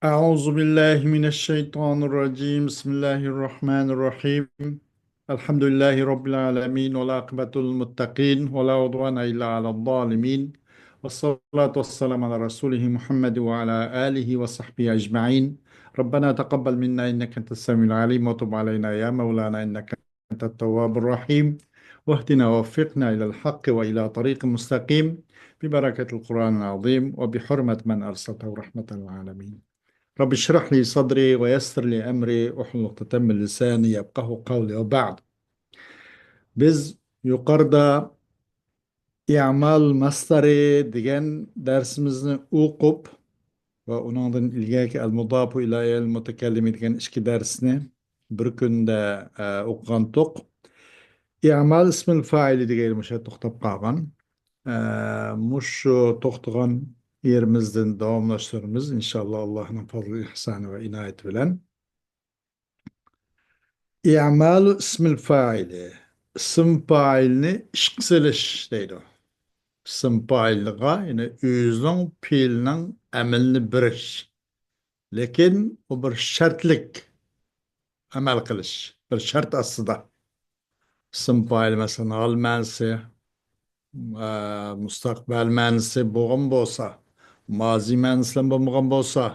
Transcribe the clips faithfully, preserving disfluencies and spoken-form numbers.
أعوذ بالله من الشيطان الرجيم. بسم الله الرحمن الرحيم. الحمد لله رب العالمين، والعاقبة للمتقين، ولا عدوان إلا على الظالمين. والصلاة والسلام على رسوله محمد وعلى آله وصحبه أجمعين. ربنا تقبل منا إنك أنت السميع العليم، وتب علينا يا مولانا إنك أنت التواب الرحيم، واهدنا ووفقنا إلى الحق وإلى طريق مستقيم، ببركة القرآن العظيم وبحرمة من أرسلته رحمة للعالمين. رب اشرح لي صدري ويسر لي أمري واحلل عقدة من لساني يفقهوا قولي وبعد. بىز يۇقىرىدا ئىمال مەسدەرى دېگەن دەرسىمىزنى ئوقۇپ ۋە ئۇنىڭدىن ئىلگىرىكى ئەل مۇداپۇ ئىلەيھىل مۇتەكەللىمى دېگەن ئىككى دەرسنى بىر كۈندە، ئە، ئوقۇغانتۇق. ئىمال ئىسمىل فائىلى دېگەن مۇشۇ توختاپ قالغان. ئە، مۇشۇ توختىغان يېرىمىزدىن داۋاملاشتۇرىمىز، ئىنشاللا، ئاللاھنىڭ پەزلى، ئىھسانى ۋە ئىنايىتى بىلەن. ئىمالۇ ئىسمىل فائىلى، ئىسىم پائىلنى ئىشقا سېلىش دەيدۇ. ئىسىم پائىلغا، يەنى ئۆزىنىڭ پېئىلىنىڭ ئەمىلىنى بېرىش. لېكىن ئۇ بىر شەرتلىك ئەمەل قىلىش، بىر شەرت ئاستىدا. ئىسىم پائىل، مەسىلەن، ھال مەنىسى، ئە، مۇستەقبەل مەنىسى بولغان بولسا، مازى مەنىسى بىلەن بولمىغان بولسا،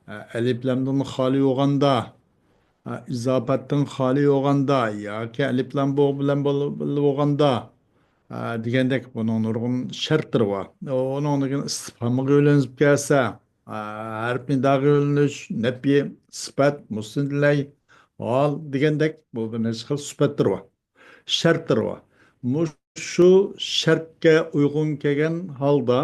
ئە، ئەلىپلامدىن خالىي بولغاندا، ئە، ئىزاپەتتىن خالىي بولغاندا ياكى ئەلىپلام بو-، بىلەن بول-، بولغاندا، ئە، دېگەندەك بۇنىڭ نۇرغۇن شەرتلىرى بار. ئۇنىڭدىن كېيىن ئىستىفھامغا يۆنىلىپ كەلسە، ئە، ھەرپ نىداغا يۆنىلىش، نەپي، سۈپەت، مۇستەنىلەي، ھال دېگەندەك بۇ بىر نەچچە خىل سۈپەتلىرى بار. شەرتلىرى بار. مۇشۇ شەرتكە ئۇيغۇن كەلگەن ھالدا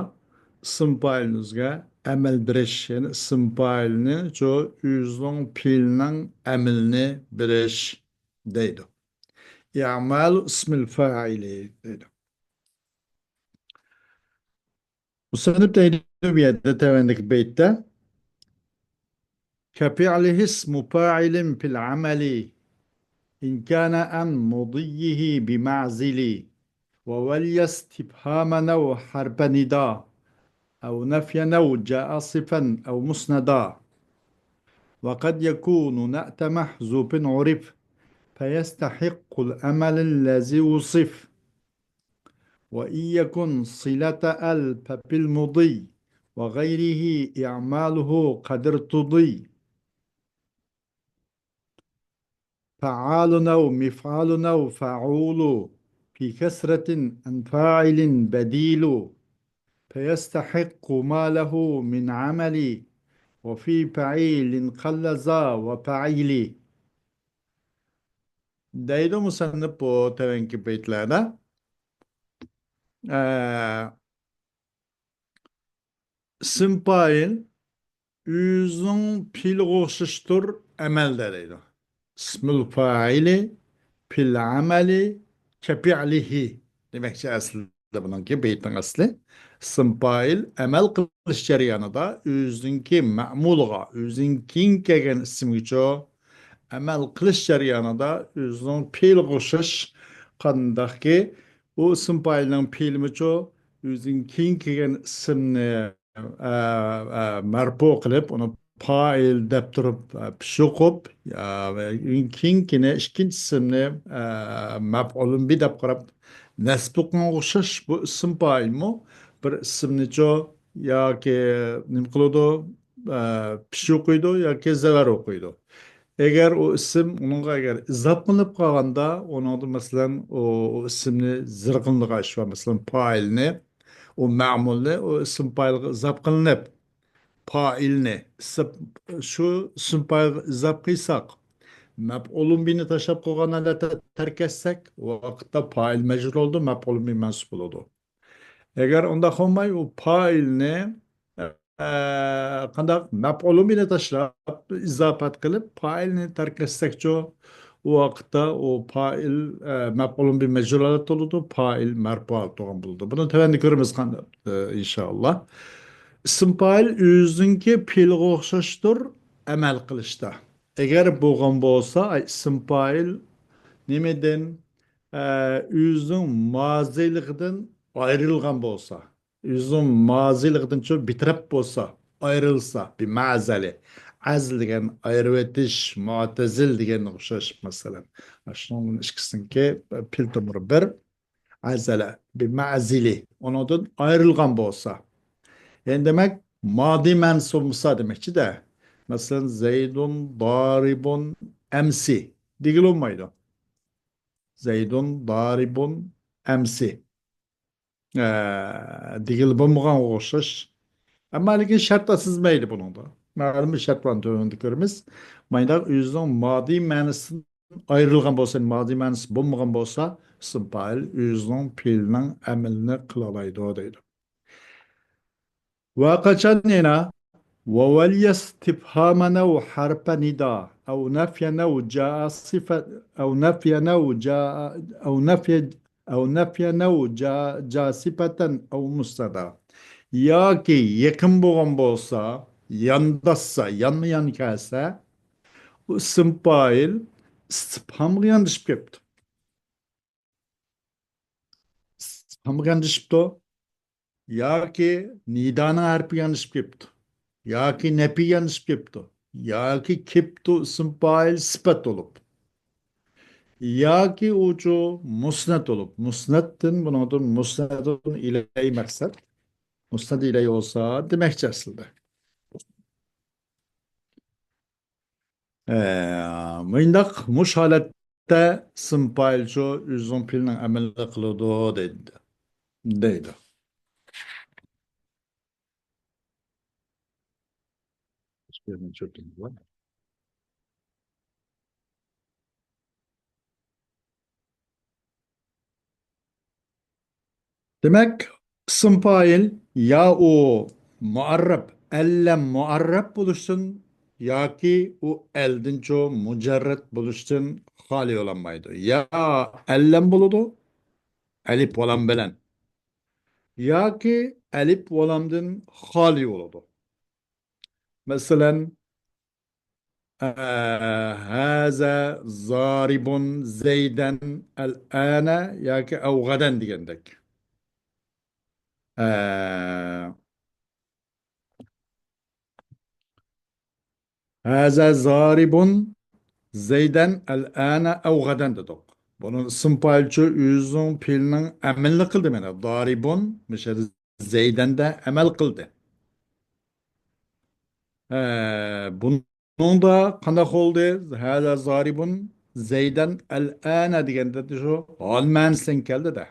ئىسىم پائىلىمىزگە ئەمەل بېرىش، يەنى ئىسىم پائىلنى شۇ ئۆزىنىڭ پېئىلىنىڭ ئەمىلىنى بېرىش دەيدۇ. ئىمالۇ ئىسمىل فائىلى دەيدۇ. مۇسەننىپ دەيدۇ بۇ يەردە تۆۋەندىكى بەيتتە، كفعله اسم فاعل في العمل إن كان عن مضيه بمعزل، وولي استفهاما أو حرف نداء، أو نفيا أو جاء صفا أو مسندا، وقد يكون نعت محذوف عرف، فيستحق العمل الذي وصف. وإن يكن صلة ال ففي المضي وغيره إعماله قد ارتضي. فعال أو مفعال أو فعول في كسرة عن فاعل بديل، فيستحق ما له من عمل، وفي فعيل قل ذا وفعيل. دەيدۇ مۇسەننىپ بۇ تۆۋەنكى بەيتلەردە. ئە، ئىسىم پائىل ئۆزىنىڭ پېئىلىغا ئوخشاشتۇر ئەمەلدە دەيدۇ. ئىسمۇل فائىلى پىل ئەمەلى كەپىئلىھى دېمەكچى ئەسلىدە بۇنىڭكى بەيتنىڭ ئەسلى. ئىسىم پائىل ئەمەل قىلىش جەريانىدا ئۆزىنىڭكى مەمۇلىغا، ئۆزىنىڭ كېيىن كەلگەن ئىسىمگىچۇ ئەمەل قىلىش جەريانىدا ئۆزىنىڭ پېئىلىغا ئوخشاش، قانداقكى ئۇ ئىسىم پائىلنىڭ پېئىلىمىچۇ ئۆزىنىڭ كېيىن كەلگەن ئىسىمنى، ئە، ئە، مەرپۇ قىلىپ، ئۇنى پائىل دەپ تۇرۇپ، ئە، پىشۇقۇپ، ئە، ۋە كېيىنكىنى، ئىككىنچى ئىسىمنى، ئە، مەپئۇلۇن بى دەپ قاراپ نەسب قىلغانغا ئوخشاش بۇ ئىسىم پائىلمۇ بىر ئىسىمنىچۇ ياكى نېمە قىلىدۇ؟ ئە، پىشۇقۇيدۇ ياكى زەۋەر ئوقۇيدۇ. ئەگەر ئۇ ئىسىم ئۇنىڭغا ئەگەر ئىزاپ قىلىنىپ قالغاندا، ئۇنىڭدا، مەسىلەن، ئۇ، ئۇ ئىسىمنى زىر قىلىنىدىغان ئىش بار. مەسىلەن، پائىلنى، ئۇ مەمۇلنى، ئۇ ئىسىم پائىلغا ئىزاپ قىلىنىپ، پائىلنى ئىسىم، شۇ ئىسىم پائىلغا ئىزاپ قىلساق، مەپئۇلۇن بىنى تاشلاپ قويغان ھالەتتە تەرك ئەتسەك، ئۇ ۋاقىتتا پائىل مەجرۇر بولىدۇ، مەپئۇلۇن بى مەنسۇب بولىدۇ. ئەگەر ئۇنداق بولماي، ئۇ پائىلنى، ئە، قانداق، مەپئۇلۇن بىنى تاشلاپ، ئىزاپەت قىلىپ، پائىلنى تەرك ئەتسەكچۇ، ئۇ ۋاقىتتا ئۇ پائىل، ئە، مەپئۇلۇن بى مەجرۇر ھالەتتە بولىدۇ، پائىل مەرپۇ ھالەتتە بولىدۇ. بۇنى تۆۋەندە كۆرىمىز، قانداق، ئە، ئىنشائاللا. ئىسىم پائىل ئۆزىنىڭكى پېئىلىغا ئوخشاشتۇر ئەمەل قىلىشتا. ئەگەر بولغان بولسا، ئاي، ئىسىم پائىل نېمىدىن؟ ئە، ئۆزىنىڭ مازىلىقىدىن ئايرىلغان بولسا، ئۆزىنىڭ مازىلىقىدىنچۇ بىتەرەپ بولسا، ئايرىلسا، بىمەزەلى. ئەزل دېگەن ئايرىۋېتىش، مۇئتەزىل دېگەنگە ئوخشاش، مەسىلەن. شۇنىڭ ئىككىسىنىڭكى پېئىل تومۇرى بىر، ئەزەلە، بىمەزىلى. ئۇنىڭدىن ئايرىلغان بولسا. يەنى دېمەك، مادى مەنىسى بولمىسا دېمەكچىدە. مەسىلەن، زەيدۇن دارىبۇن ئەمسى دېگىلى بولمايدۇ. زەيدۇن دارىبۇن ئەمسى. ئە، دېگىلى بولمىغانغا ئوخشاش. ئەمما لېكىن شەرت ئاسىزمەيدۇ بۇنىڭدا. مەلۇم بىر شەرت بار، تۆۋەندە كۆرىمىز. مانداق ئۆزىنىڭ مادىي مەنىسىدىن ئايرىلغان بولسا، مادىي مەنىسى بولمىغان بولسا، ئىسىم پائىل ئۆزىنىڭ پېئىلىنىڭ ئەمىلىنى قىلالايدۇ دەيدۇ. ۋە قاچان يەنە ۋەۋەليە ئىستىپھامەن ئەۋ ھەرپە نىدا ئەۋ نەفيەن ئەۋ جاسىفە ئەۋ نەفيەن ئەۋ جا ئەۋ نەفيە ئەۋ نەفيەن ئەۋ جا جاسىپەتەن ئەۋ مۇسنەدا. ياكى يېقىن بولغان بولسا، يانداشسا، يانمۇ يان كەلسە، ئۇ ئىسىم پائىل ئىستىپھامغا ياندىشىپ كەپتۇ. ئىستىپھامغا ياندىشىپتۇ. ياكى نىدانىڭ ھەرپىگە ياندىشىپ كەپتۇ. ياكى نەپىگە ياندىشىپ كەپتۇ. ياكى كەپتۇ ئىسىم پائىل سۈپەت بولۇپ. ياكى ئۇچۇ مۇسنەت بولۇپ. مۇسنەتتىن، بۇنىڭدىن مۇسنەتتىن ئىلەي مەقسەت. مۇسنەت ئىلەي بولسا دېمەكچى ئەسلىدە. ئە، مۇنداق، مۇش ھالەتتە ئىسىم پائىلچۇ ئۆزىنىڭ پېئىلىنىڭ ئەمىلىنى قىلىدۇ دەيدۇ. دەيدۇ. دېمەك، ئىسىم پائىل يا ئۇ مۇئەررەپ، ئەللەم مۇئەررەپ بولۇشتىن ياكى ئۇ ئەلدىنچۇ مۇجەررەت بولۇشتىن خالىي بولالمايدۇ. يا ئەللەم بولىدۇ، ئەلىپ ۋالام بىلەن. ياكى ئەلىپ ۋالامدىن خالىي بولىدۇ. مەسىلەن، ئە، ھازا زارىبۇن زەيدەن ئەلئانە ياكى ئەۋغەدەن دېگەندەك. ئە، ھازا زارىبۇن زەيدەن ئەلئانە ئەۋغەدەن دېدۇق. بۇنىڭ ئىسىم پائىلچۇ ئۆزىنىڭ پېئىلىنىڭ ئەمىلىنى قىلدى مانا. دارىبۇن، مۇشۇ يەردە زەيدەندە ئەمەل قىلدى. ئە، بۇنىڭدا قانداق بولدى؟ ھازا زارىبۇن زەيدەن ئەلئانە دېگەندە شۇ ھال مەنىسىدىن كەلدى-دە.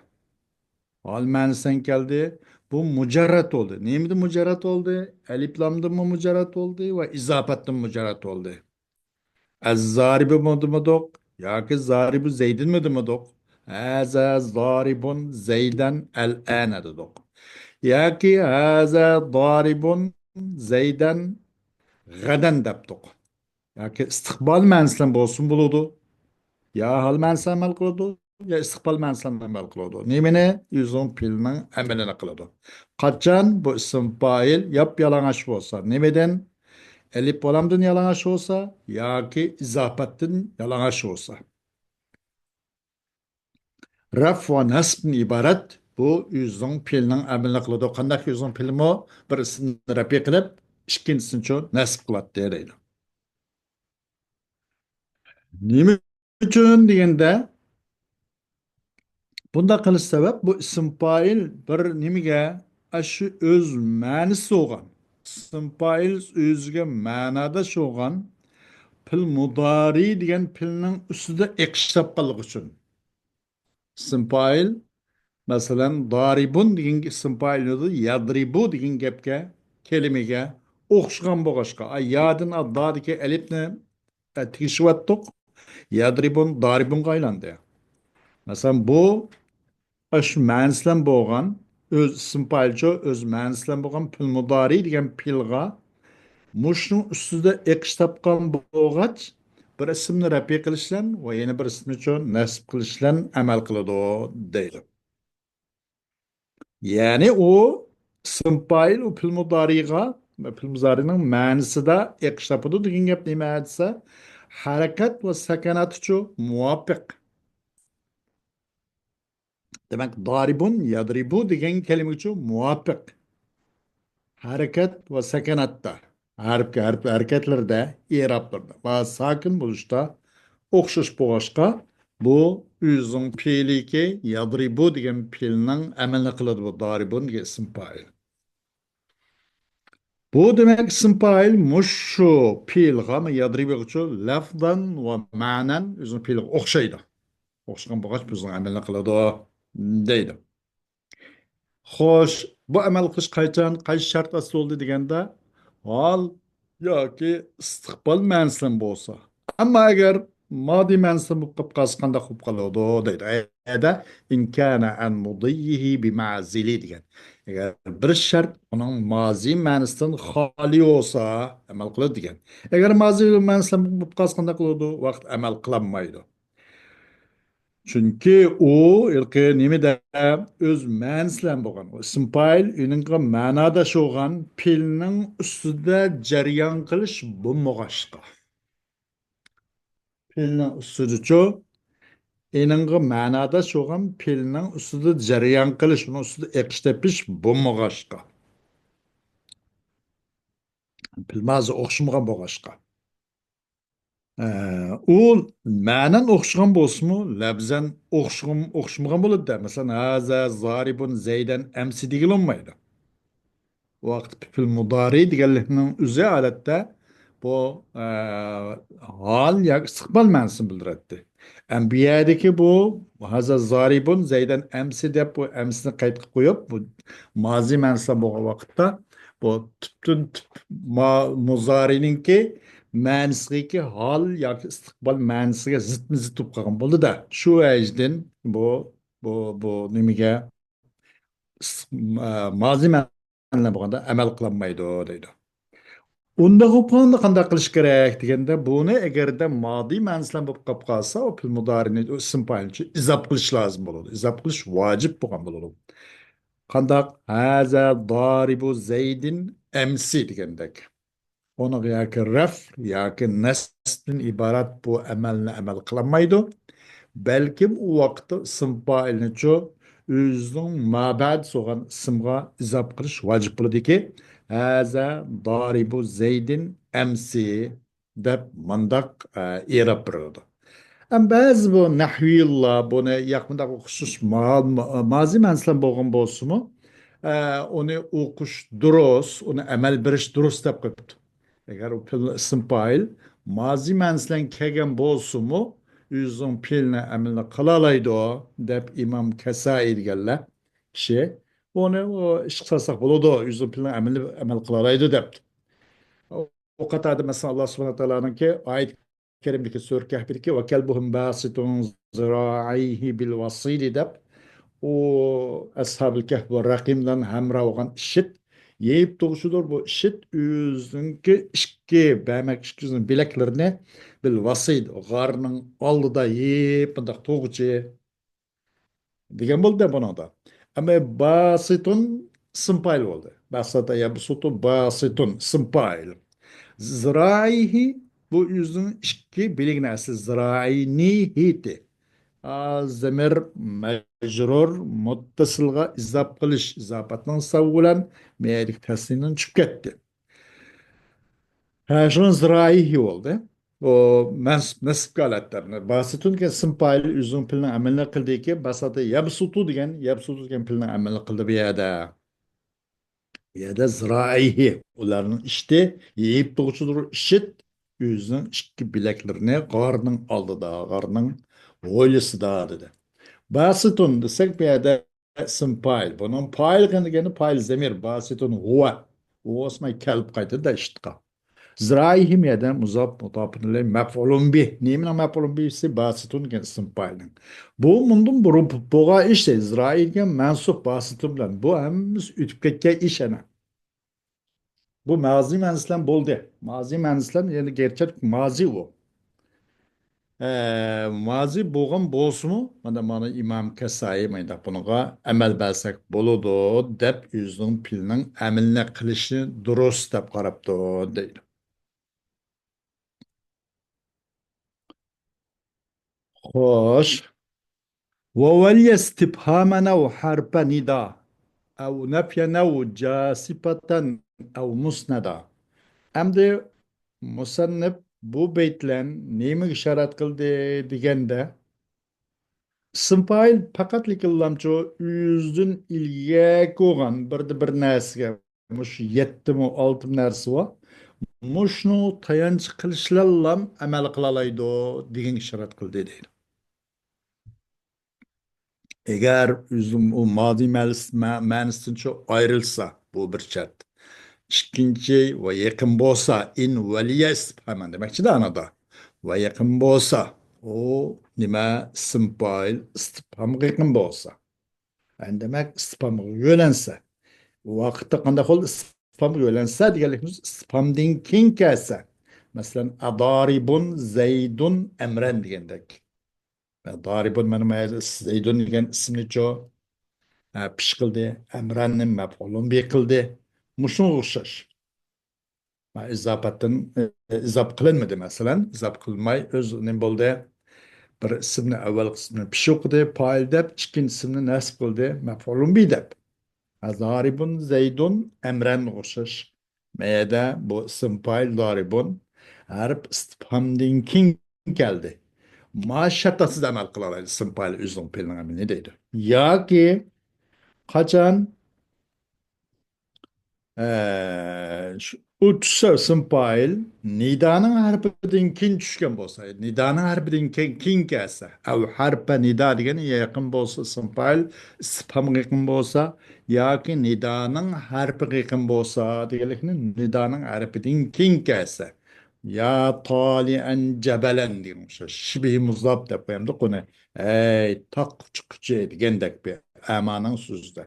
ھال مەنىسىدىن كەلدى. بۇ مۇجەررەت بولدى. نېمىدىن مۇجەررەت بولدى؟ ئەلىپلامدىنمۇ مۇجەررەت بولدى ۋە ئىزاپەتتىن مۇجەررەت بولدى. ئەززارىبۇمۇ دېمىدۇق ياكى زارىبۇ زەيدىنمۇ دېمىدۇق. ھازا زارىبۇن زەيدەن ئەلئانە دېدۇق. ياكى ھازا زارىبۇن زەيدەن غەدەن دەپتۇق. ياكى ئىستىقبال مەنىسى بىلەن بولسىمۇ بولىدۇ. يا ھال مەنىسى ئەمەل قىلىدۇ، يا ئىستىقبال مەنىسى ئەمەل قىلىدۇ. نېمىنى؟ ئۆزىنىڭ پېئىلىنىڭ ئەمىلىنى قىلىدۇ. قاچان بۇ ئىسىم پائىل ياپيالىڭاچ بولسا، نېمىدىن؟ ئەلىپ ۋالامدىن يالىڭاچ بولسا ياكى ئىزاپەتتىن يالىڭاچ بولسا. رەف ۋە نەسبتىن ئىبارەت بۇ ئۆزىنىڭ پېئىلىنىڭ ئەمىلىنى قىلىدۇ. قانداق ئۆزىنىڭ پېئىلىمۇ بىر ئىسىمنى رەپئى قىلىپ، ئىككىنچىسىنىچۇ نەسب قىلاتتى دەيدۇ. نېمە ئۈچۈن دېگەندە، بۇنداق قىلىش سەۋەب، بۇ ئىسىم پائىل بىر نېمىگە، ئاشۇ ئۆز مەنىسى بولغان، ئىسىم پائىل ئۆزىگە مەناداش بولغان پېئىل مۇدارى دېگەن پېئىلنىڭ ئۈستىدە ئېقىش تاپقانلىقى ئۈچۈن. ئىسىم پائىل، مەسىلەن، دارىبۇن دېگەن ئىسىم پائىل بولىدۇ، يادرىبۇ دېگەن گەپكە، كەلىمىگە ئوخشىغان بولغاچقا، ئا، يادىن ئا، دادىكى ئەلىپنى، ئە، تېگىشىۋەتتۇق. يادرىبۇن دارىبۇنغا ئايلاندى. مەسىلەن، بۇ ئاشۇ مەنىسى بىلەن بولغان، ئۆز ئىسىم پائىلچۇ، ئۆز مەنىسى بىلەن بولغان پېئىل مۇدارى دېگەن پېئىلغا مۇشۇنىڭ ئۈستىدە ئېقىش تاپقان بولغاچ، بىر ئىسىمنى رەپئى قىلىش بىلەن ۋە يەنە بىر ئىسىمنىچۇ نەسب قىلىش بىلەن ئەمەل قىلىدۇ، دەيدۇ. يەنى ئۇ ئىسىم پائىل، ئۇ پېئىل مۇدارىغا، پېئىل مۇدارىنىڭ مەنىسىدە ئېقىش تاپىدۇ دېگەن گەپ نېمە دېسە، ھەرىكەت ۋە سەكەناتىچۇ مۇۋاپىق. دېمەك، دارىبۇن، يادرىبۇ دېگەن كەلىمىگىچۇ مۇۋاپىق. ھەرىكەت ۋە سەكەناتتا، ھەرپ، ھەرپ، ھەرىكەتلىرىدە، ئېرابلىرىدا ۋە ساكىن بولۇشتا ئوخشاش بولغاچقا، بۇ ئۆزىنىڭ پېئىلىكى يەدرىبۇ دېگەن پېئىلنىڭ ئەمەلنى قىلىدۇ، بۇ دارىبۇن دېگەن ئىسىم پائىل. بۇ دېمەك ئىسىم پائىل مۇشۇ پېئىلغا، يەدرىبۇغىچۇ لەفزەن ۋە مەنەن ئۆزىنىڭ پېئىلىغا ئوخشايدۇ. ئوخشىغان بولغاچ، ئۆزىنىڭ ئەمەلنى قىلىدۇ دەيدۇ. خوش، بۇ ئەمەل قىلىش قاچان، قايسى شەرت ئاستىدا بولدى دېگەندە، ھال ياكى ئىستىقبال مەنىسى بىلەن بولسا. ئەمما ئەگەر مادى مەنىسى بىلەن بولۇپ قالسا قانداق بولۇپ قالىدۇ دەيدۇ. ئەدە، إن كان عن مضيه بمعزل دېگەن. ئەگەر بىر شەرت ئۇنىڭ مازى مەنىسىدىن خالىي بولسا، ئەمەل قىلىدۇ دېگەن. ئەگەر مازى مەنىسى بىلەن بولۇپ قالسا قانداق قىلىدۇ؟ ۋاقىت ئەمەل قىلالمايدۇ. چۈنكى ئۇ ھېلىقى نېمىدە ئۆز مەنىسى بىلەن بولغان، ئىسىم پائىل ئۇنىڭغا مەناداش بولغان پېئىلنىڭ ئۈستىدە جەريان قىلىش بولمىغاچقا. پېئىلنىڭ ئۈستىدىچۇ، ئېنىڭغا مەناداش بولغان پېئىلنىڭ ئۈستىدە جەريان قىلىش، ئۇنىڭ ئۈستىدە ئېقىش تېپىش بولمىغاچقا. پېئىل مازى ئوخشىمىغان بولغاچقا. ئە، ئۇ مەنەن ئوخشىغان بولسىمۇ، لەپزەن ئوخشىغان، ئوخشىمىغان بولىدۇ-دە. مەسىلەن، ھازا زارىبۇن زەيدەن ئەمسى دېگىلى بولمايدۇ. ئۇ ۋاقىتتا پېئىل مۇدارى دېگەنلىكنىڭ ئۆزى ھالەتتە بۇ، ئە، ھال ياكى ئىستىقبال مەنىسىنى بىلدۈرەتتى. ئەمما بۇ يەردىكى بۇ ھازا زارىبۇن زەيدەن ئەمسى دەپ بۇ ئەمسىنى قەيت قىلىپ قويۇپ، بۇ مازى مەنىسى بولغان ۋاقىتتا بۇ تۈپتىن تۈپ ما-، مۇزارىنىڭكى مەنىسىدىكى ھال ياكى ئىستىقبال مەنىسىگە زىتمۇ زىت بولۇپ قالغان بولدى-دە. شۇ ۋەجدىن بۇ، بۇ، بۇ نېمىگە ئىس-، ئە، مازى مەنىلەر بولغاندا ئەمەل قىلالمايدۇ دەيدۇ. ئۇنداق بولۇپ قالغاندا قانداق قىلىش كېرەك دېگەندە، بۇنى ئەگەردە مادىي مەنىسى بىلەن بولۇپ قاپ قالسا، ئۇ پېئىل مۇدارىنى ئىسىم پائىلنى ئىزاپ قىلىش لازىم بولىدۇ. ئىزاپ قىلىش ۋاجىپ بولغان بولىدۇ. قانداق؟ ھازا دارىبۇ زەيدىن ئەمسى دېگەندەك. ئۇنىڭ ياكى رەف ياكى نەسبتىن ئىبارەت بۇ ئەمەلنى ئەمەل قىلالمايدۇ. بەلكىم ئۇ ۋاقىتتا ئىسىم پائىلنىچۇ ئۆزىنىڭ مابەئد سولغان ئىسىمغا ئىزاپ قىلىش ۋاجىپ بولىدۇكى، ھازا دارىبۇ زەيدىن ئەمسى دەپ مانداق، ئە، ئېراب بېرىلىدۇ. ئەمما بەزى بۇ نەھۋىيلار بۇنى ياق مۇنداق ئوقۇش ما-، ما-، مازى مەنىسى بىلەن بولغان بولسىمۇ، ئە، ئۇنى ئوقۇش دۇرۇس، ئۇنى ئەمەل بېرىش دۇرۇس دەپ قويۇپتۇ. ئەگەر ئۇ پېئىل ئىسىم پائىل مازى مەنىسى بىلەن كەلگەن بولسىمۇ، ئۆزىنىڭ پېئىلىنى ئەمەلنى قىلالايدۇ، دەپ ئىمام كەسائىي دېگەنلەر كىشى ئۇنى ئۇ ئىشقا سالساق بولىدۇ، ئۆزىنىڭ پېئىلىنى ئەمەل، ئەمەل قىلالايدۇ دەپتۇ. ئۇ قاتاردا مەسىلەن، ئاللا سۇبھانەھۇ ۋە تائالانىڭكى ئايەت كەرىمدىكى سۈرە كەھفىدىكى «وكلبهم باسط ذراعيه بالوصيد» دەپ، ئۇ ئەسھابىل كەھف ۋە رەقىم بىلەن ھەمراھ بولغان ئىشىت، يېيىپ تۇغۇچىدۇر بۇ ئىشىت ئۆزىنىڭكى ئىككى بەمەك ئىككىسىنىڭ بىلەكلىرىنى بالوصيد، غارنىڭ ئالدىدا يېيىپ مۇنداق تۇغۇچى دېگەن بولدى بۇنىڭدا. ئەمما باسىتۇن ئىسىم پائىل بولدى. باساتا يەبسۇتۇ باسىتۇن ئىسىم پائىل. زىرائىھى بۇ ئۆزىنىڭ ئىككى بىلىكىنى ئەسلى زىرائىنىھىتى. ئا، زەمىر مەجرۇر مۇتتەسىلغا ئىزاپ قىلىش، ئىزاپەتنىڭ سەۋەبى بىلەن مەيەدىكى تەسنىيىدىن چۈشۈپ كەتتى. ھە، شۇنىڭ زىرائىھى بولدى. ئۇ مەنسۇپ، نەسىبكە ھالەتتە. باسىتۇن دېگەن ئىسىم پائىل ئۆزىنىڭ پېئىلىنىڭ ئەمەلىنى قىلدىكى، باساتا يەبسۇتۇ دېگەن، يەبسۇتۇ دېگەن پېئىلنىڭ ئەمەلىنى قىلدى بۇ يەردە. بۇ يەردە زىرائىھى، ئۇلارنىڭ ئىشتى، يېيىپ تۇغۇچىدۇر ئىشىت، ئۆزىنىڭ ئىككى بىلەكلىرىنى غارنىڭ ئالدىدا، غارنىڭ ھويلىسىدا دېدى. باسىتۇن دېسەك، بۇ يەردە ئىسىم پائىل. بۇنىڭ پائىل دېگەنى پائىل زەمىر، باسىتۇن ھۇۋە. ھۇۋە ئوسماي كەلىپ قايتىدۇ ئىشتىقا. زىرائىھىم يەدە مۇزاپ مۇتاپىنىلەي مەپئۇلۇن بىھ. نېمىنىڭ مەپئۇلۇن بىھسى؟ باسىتۇن دېگەن ئىسىم پائىلنىڭ. بۇ مۇندىن بۇرۇن بولغان ئىش. زىرائىھ دېگەن مەنسۇپ باسىتۇن بىلەن. بۇ ھەممىسى ئۆتۈپ كەتكەن ئىش ئەنە. بۇ مازى مەنىسى بىلەن بولدى. مازى مەنىسى بىلەن، يەنى گەرچە مازى ئۇ. ئە، مازى بولغان بولسىمۇ، مانا، مانا ئىمام كەسائىي مانداق بۇنىڭغا ئەمەل بەرسەك بولىدۇ دەپ ئۆزىنىڭ پېئىلىنىڭ ئەمىلىنى قىلىشنى دۇرۇس دەپ قاراپتۇ دەيدۇ. خوش. وولى استفهاما أو حرف ندا. ئەۋ نەفيەن ئەۋ جاسىپەتەن ئەۋ مۇسنەدا. ئەمدى مۇسەننىپ بۇ بەيت بىلەن نېمىگە ئىشارەت قىلدى دېگەندە، ئىسىم پائىل پەقەتلىكىنلامچۇ ئۆزىدىن ئىلگەركى بولغان بىردە بىر نەرسىگە، مۇشۇ يەتتىمۇ ئالتىمۇ نەرسە بار، مۇشۇنى تايانچ قىلىشلارلام ئەمەل قىلالايدۇ دېگەن ئىشارەت قىلدى دەيدۇ. ئەگەر ئۆزى ئۇ ماضى مەنىس-، مە-، مەنىسىدىن شۇ ئايرىلسا، بۇ بىر شەرت. ئىككىنچى، ۋە يېقىن بولسا، ئىن ۋەلىيە ئىستىپھامەن دېمەكچىدە ئانىدا. ۋە يېقىن بولسا، ئۇ نېمە؟ ئىسىم پائىل ئىستىپھامغا يېقىن بولسا. ئەن دېمەك، ئىستىپھامغا يۆلەنسە. ئۇ ۋاقىتتا قانداق بولدى؟ ئىستىپھامغا يۆلەنسە دېگەنلىكىمىز ئىستىپھامدىن كېيىن كەلسە. مەسىلەن، ئەدارىبۇن زەيدۇن ئەمرەن دېگەندەك. دارىبۇن مانا ما زەيدۇن دېگەن ئىسىمنىچۇ، ئە، پىش قىلدى، ئەمرەننى مەپئۇلۇن بى قىلدى. مۇشۇنىڭغا ئوخشاش. ما ئىزاپەتتىن، ئە، ئىزاپە قىلىنمىدى، مەسىلەن. ئىزاپە قىلماي ئۆز نېمە بولدى؟ بىر ئىسىمنى، ئەۋۋەلقى ئىسىمنى پىش ئوقۇدى، پائىل دەپ، ئىككىنچى ئىسىمنى نەسب قىلدى، مەپئۇلۇن بى دەپ. ھە، دارىبۇن زەيدۇن ئەمرەنگە ئوخشاش. مەيەدە بۇ ئىسىم پائىل دارىبۇن ھەرپ ئىستىپھامدىن كېيىن كەلدى. ما شەرت ئاستىدا ئەمەل قىلالايدۇ ئىسىم پائىل ئۆزىنىڭ پېئىلىنىڭ ئەمىلىنى دەيدۇ. ياكى قاچان، ئە، شۇ، ئۇ چۈشسە ئىسىم پائىل نىدانىڭ ھەرپىدىن كېيىن چۈشكەن بولسا، نىدانىڭ ھەرپىدىن كېيىن، كېيىن كەلسە، ئەۋ ھەرپە نىدا دېگەن يېقىن بولسا ئىسىم پائىل، ئىستىپھامغا يېقىن بولسا، ياكى نىدانىڭ ھەرپىگە يېقىن بولسا دېگەنلىكنى، نىدانىڭ ھەرپىدىن كېيىن كەلسە، يا تالىئەن جەبەلەن دېگەن ئوخشاش. شىبىھ مۇزاپ دەپ قويامدۇق ئۇنى. ئەي، تاغ قۇچقۇچى دېگەندەك بىر ئەمانىڭ سۆزىدە.